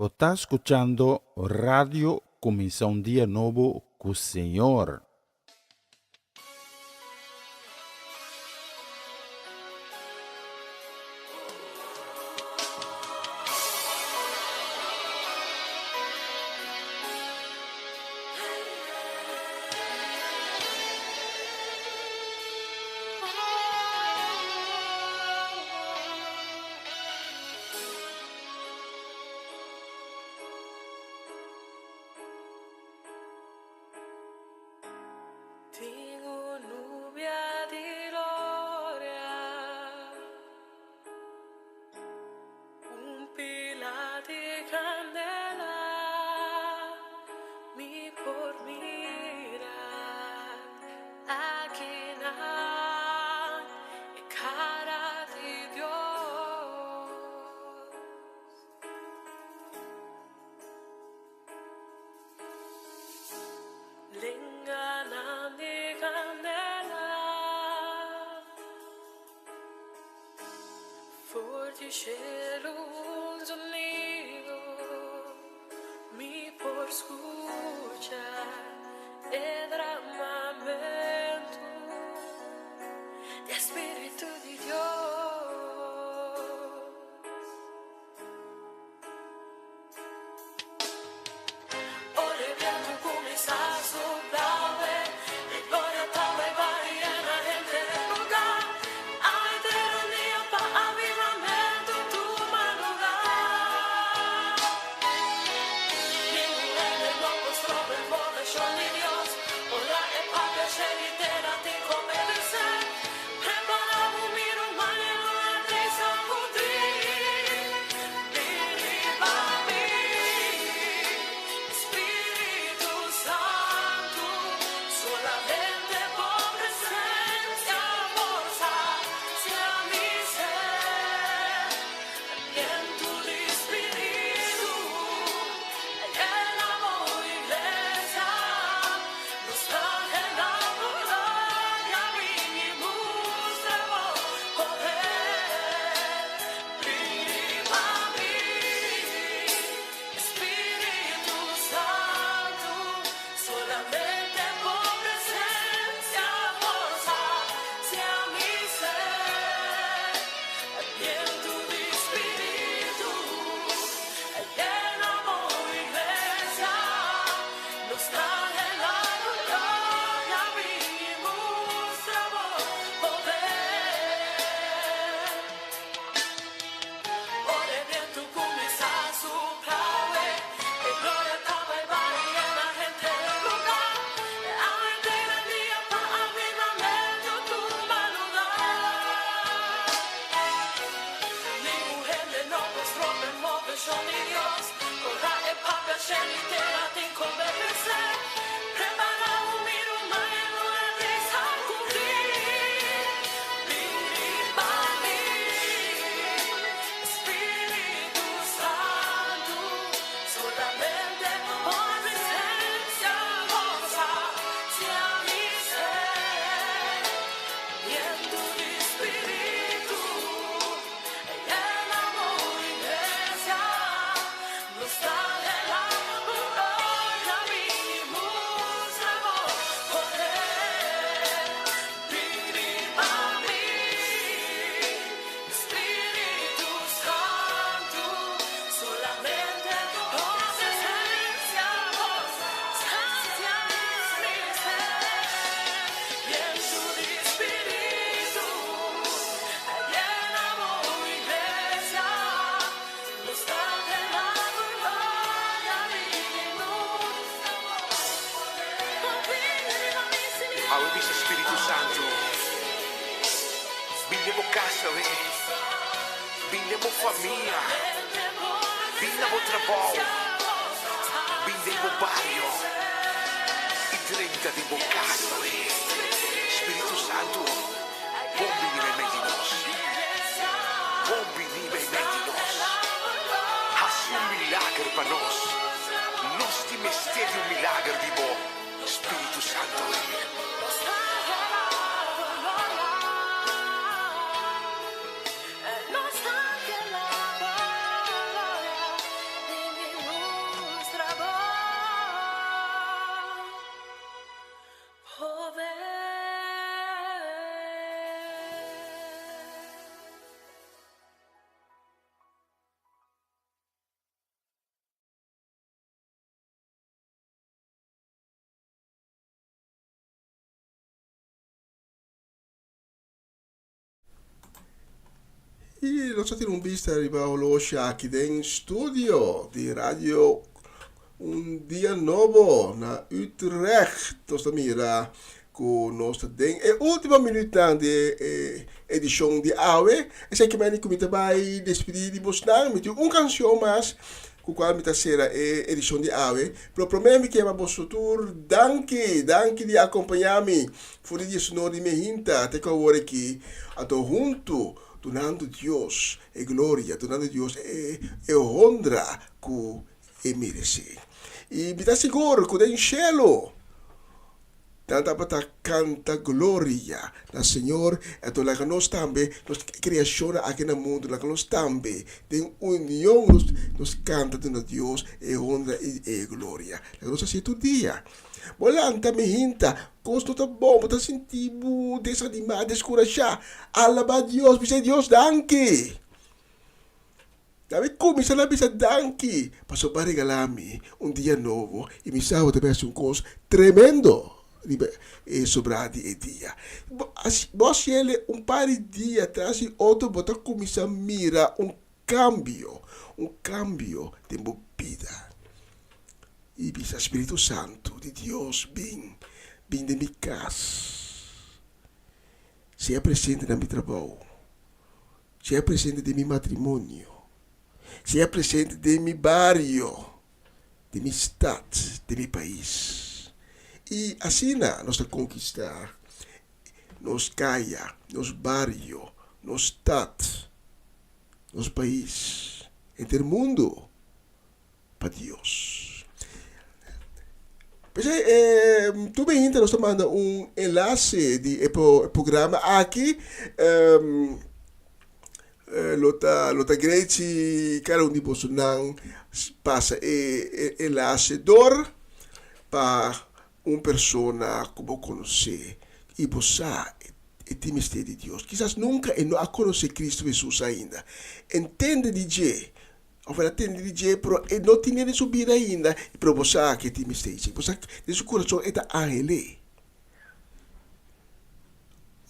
Bo ta skuchando Radio Kuminsá un Dia Nobo ku Señor. Tin un nubia di gloria, un pila di candela, mi por mira akinan e cara di Dios. Lenganan di candela, For di shelu un zonido, mi por scucha e dramamento di Spiritu di Dios. Ora e bientu cuminsa supla, e gloria ta bay bay yena henter e luga. Awe ta un dia pa avivamento tuma luga. Ningun hende no por stroba e moveshon di Dios. Ora e papia shelu i tera tin cu obedece. Prepara bo mira un manera di sacudi. Bin riba mi, Spiritu Santu, solamente bo presencia por sacia mi sed. Bientu di Spiritu, yena bo iglesia, nos ta anhelá bo gloria, bin i mustra bo poder. Bin riba mi, Spiritu Santu, solamente bo presencia por sacia mi sed. Bientu di Spiritu, yena bo iglesia, nos ta anhelá bo gloria, bin i mustra bo poder. Ora e bientu cuminsa supla, e gloria ta bay bay yena henter e luga. Awe ta un dia pa avivamento tuma luga. Ningun hende no por stroba e moveshon di Dios. Ora e papia shelu i tera tin cu obedece. Prepara bo mira un manera di sacudi. Bin riba mi, Spiritu Santu, solamente bo presencia por sacia mi sed. Bientu di Spiritu, yena bo iglesia, nos ta anhelá bo gloria, bin i mustra bo poder. Bin riba mi, Spiritu Santu, solamente bo presencia por sacia mi sed. Bientu di Spiritu, yena bo iglesia, nos ta anhelá bo gloria, bin i mustra bo poder. Awe bisa Spiritu Santu. Bin den bo cas, awe. Bin den bo famia. Bin na bo trabou. Bin den bo bario. I drenta den bo cas, awe. Spiritu Santu. Bon bini meimei di nos. Bon bini meimei di nos. Hasi un milager pa nos. Nos tin mester di un milager di bo. Spiritu Santu. Nos ta anhelá bo gloria. Nos ta anhelá bo gloria. poder. I nos a tira un bista riba holoshi aki den studio di Radio Un Dia Nobo na Utrecht. Nos ta mira ku nos ta den e último minuutnan di e edishon di awe. Esaki meni ku mi ta bai despedí di bosnan. Mi tin un kanshon mas ku kual mi ta sera e edishon di awe. Pero promé mi ke pa boso tur danki, danki di akompañá mi For di diesunor di mehinta te ku awor aki, anto huntu dunando Dios e gloria, dunando Dios e e honra ku e meresé. I mi ta sigur ku den shelu nan tabata kanta gloria na Señor, anto laga nos tambe, nos kreashonnan aki na mundu, laga nos tambe den union nos nos kanta duna Dios e honra i e gloria. Laga nos hasié tur dia. Bo lanta mi hinta, kos no ta bon, bo ta sinti bo desanimá, deskurashá. Alabá Dios, bisa Dios danki. Na mi kuminsá na bisa danki pasobra bo a regalá mi un dia nobo i mi sa bo ta bai hasi un kos tremendo riba e sobrá di e dia. Bo hasiel un par di dia tras di otro bo ta kuminsá mira un kambio, un kambio den bo bida. I bisa, Spiritu Santu di Dios, bin, bin den mi kas. Sea presente na mi trabou. Sea presente den mi matrimonio. Sea presente den mi bario, den mi stat, den mi pais. I asina nos ta konkistá nos kaya, nos bario, nos stat, nos pais, henter mundu. pa Dios. P'esei e tur beinta nos ta manda un enlase di e programa aki. Lo ta lo ta great si kada un di bosonan pasa e enlase dor pa un persona ku bo konosé i bo sa e tin mester di Dios. Kisas nunka e no a konosé Kristu Hesus ainda. Entende di dje Of el a tende di dje, pero e no tine den su bida ainda, pero bo sa ke tin mester dje. Bo sa den su kurason e ta anhel'é.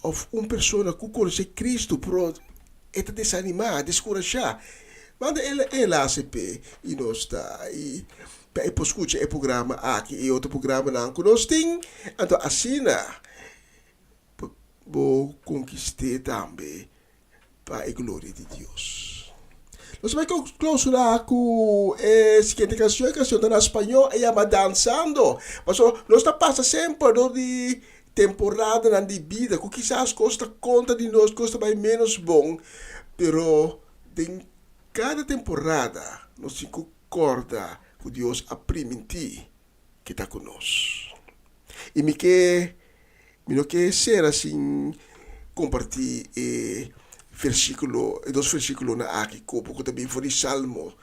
Of un persona ku konosé Kristu, pero e ta desanimá, deskurashá. Manda el e enlase p'e i nos ta i pa e por skucha e programa aki i otro programanan ku nos tin. Anto asina bo konkist'é tambe pa e gloria di Dios. Nos bai clausura cu e siguiente cancion. E cancion ta na spañol, e yama Danzando. Paso nos ta pasa semper door di temporadanan di bida cu kisas cos ta contra di nos, cos ta bai menos bon, pero den cada temporada nos tin cu corda cu Dios a priminti ke ta ku nos. I mi ke, mi no ke sera sin kompartí e versíkulo, e dos versíkulonan aki ku bo ku ta bin for di Salmo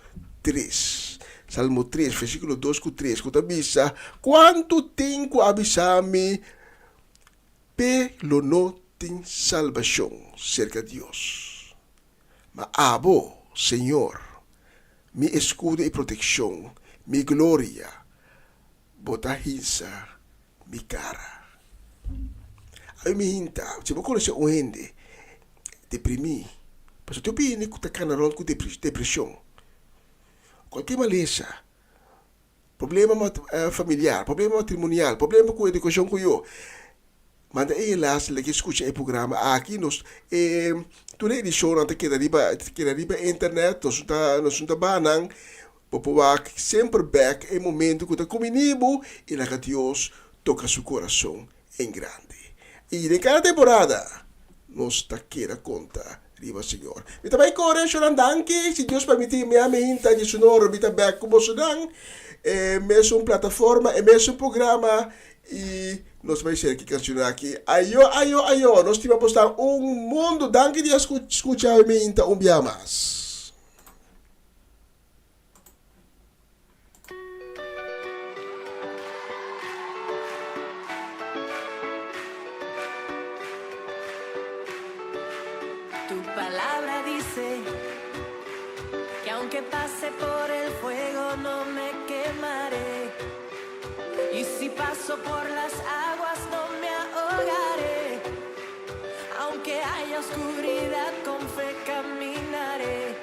tres. Salmo tres, versíkulo dos ku tres, ku ta bisa, Kuantu tin ku a bisa mi, p'e lo no tin salbashon serka Dios. Ma abo, Señor, mi eskudo i protekshon, mi gloria, bo ta hinsa mi kara. Ami mi hinta, si bo konosé un hende deprimí, pasobra tin hopi hende ku ta kana rònt ku depreshon, kualke malesa, Problema familiar, problema matrimonial, problema ku edukashon ku yo. Manda e enlase lek e skucha e programa aki. Nos e tur e edishonnan ta keda riba ta keda riba internet. Nos no ta nos no ta baha nan. Bo por wak semper bek e momento ku ta kumini bo i laga Dios toka su korason en grandi. I den kada temporada nos ta keda konta riba Señor. Mi ta bai kore shornan danki, si Dios permiti mi a mihinta di su noro mi ta bek ku bosonan e mesun plataforma e mesun programa i nos bai share ki kanshon aki. Ayo ayo ayo nos stima bosnan un mundu danki di a skucha mi mihinta un bia mas. Dice que aunque pase por el fuego no me quemaré. Y si paso por las aguas no me ahogaré. Aunque haya oscuridad, con fe caminaré.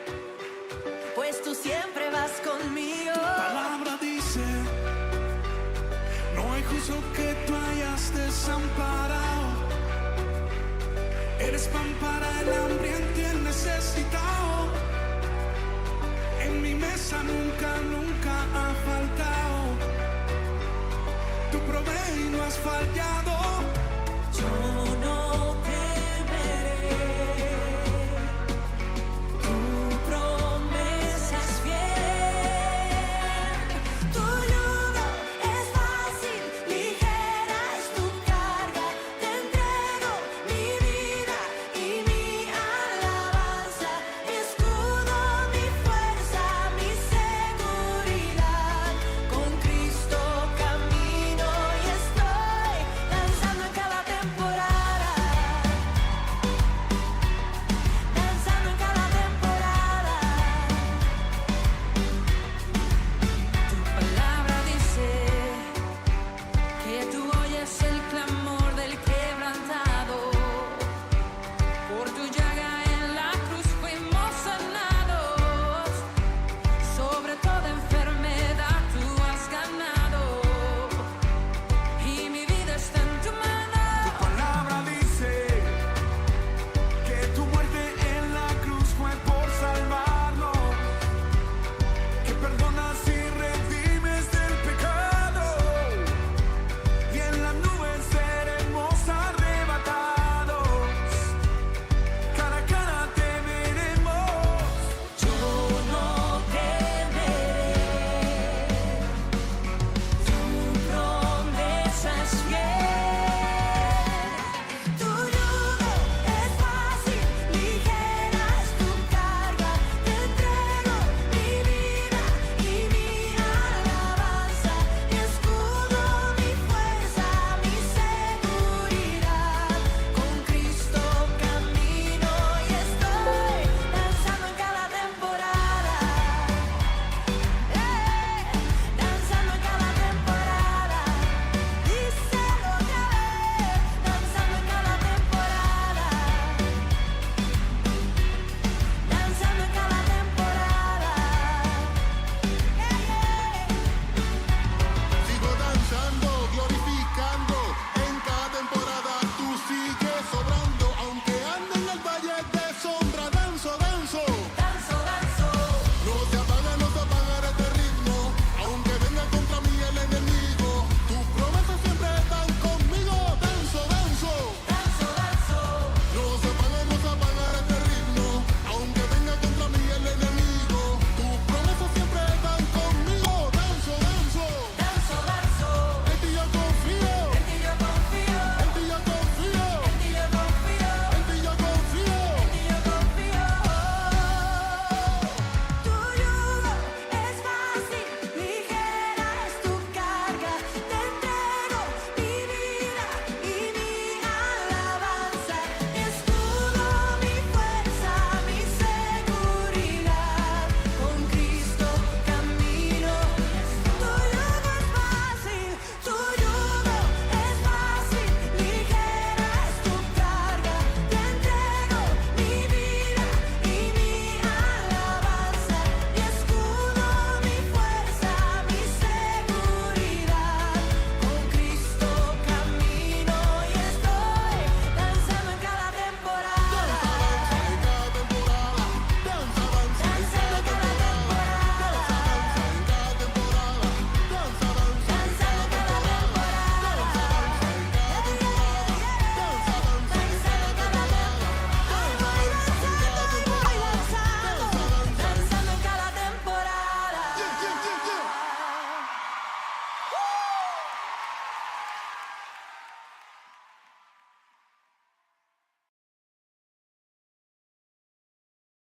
Pues tú siempre vas conmigo. Palabra dice, no hay justo que tú hayas desamparado. Eres pan para el hambriento y el necesitado. En mi mesa nunca, nunca ha faltado. Tú provees y no has fallado.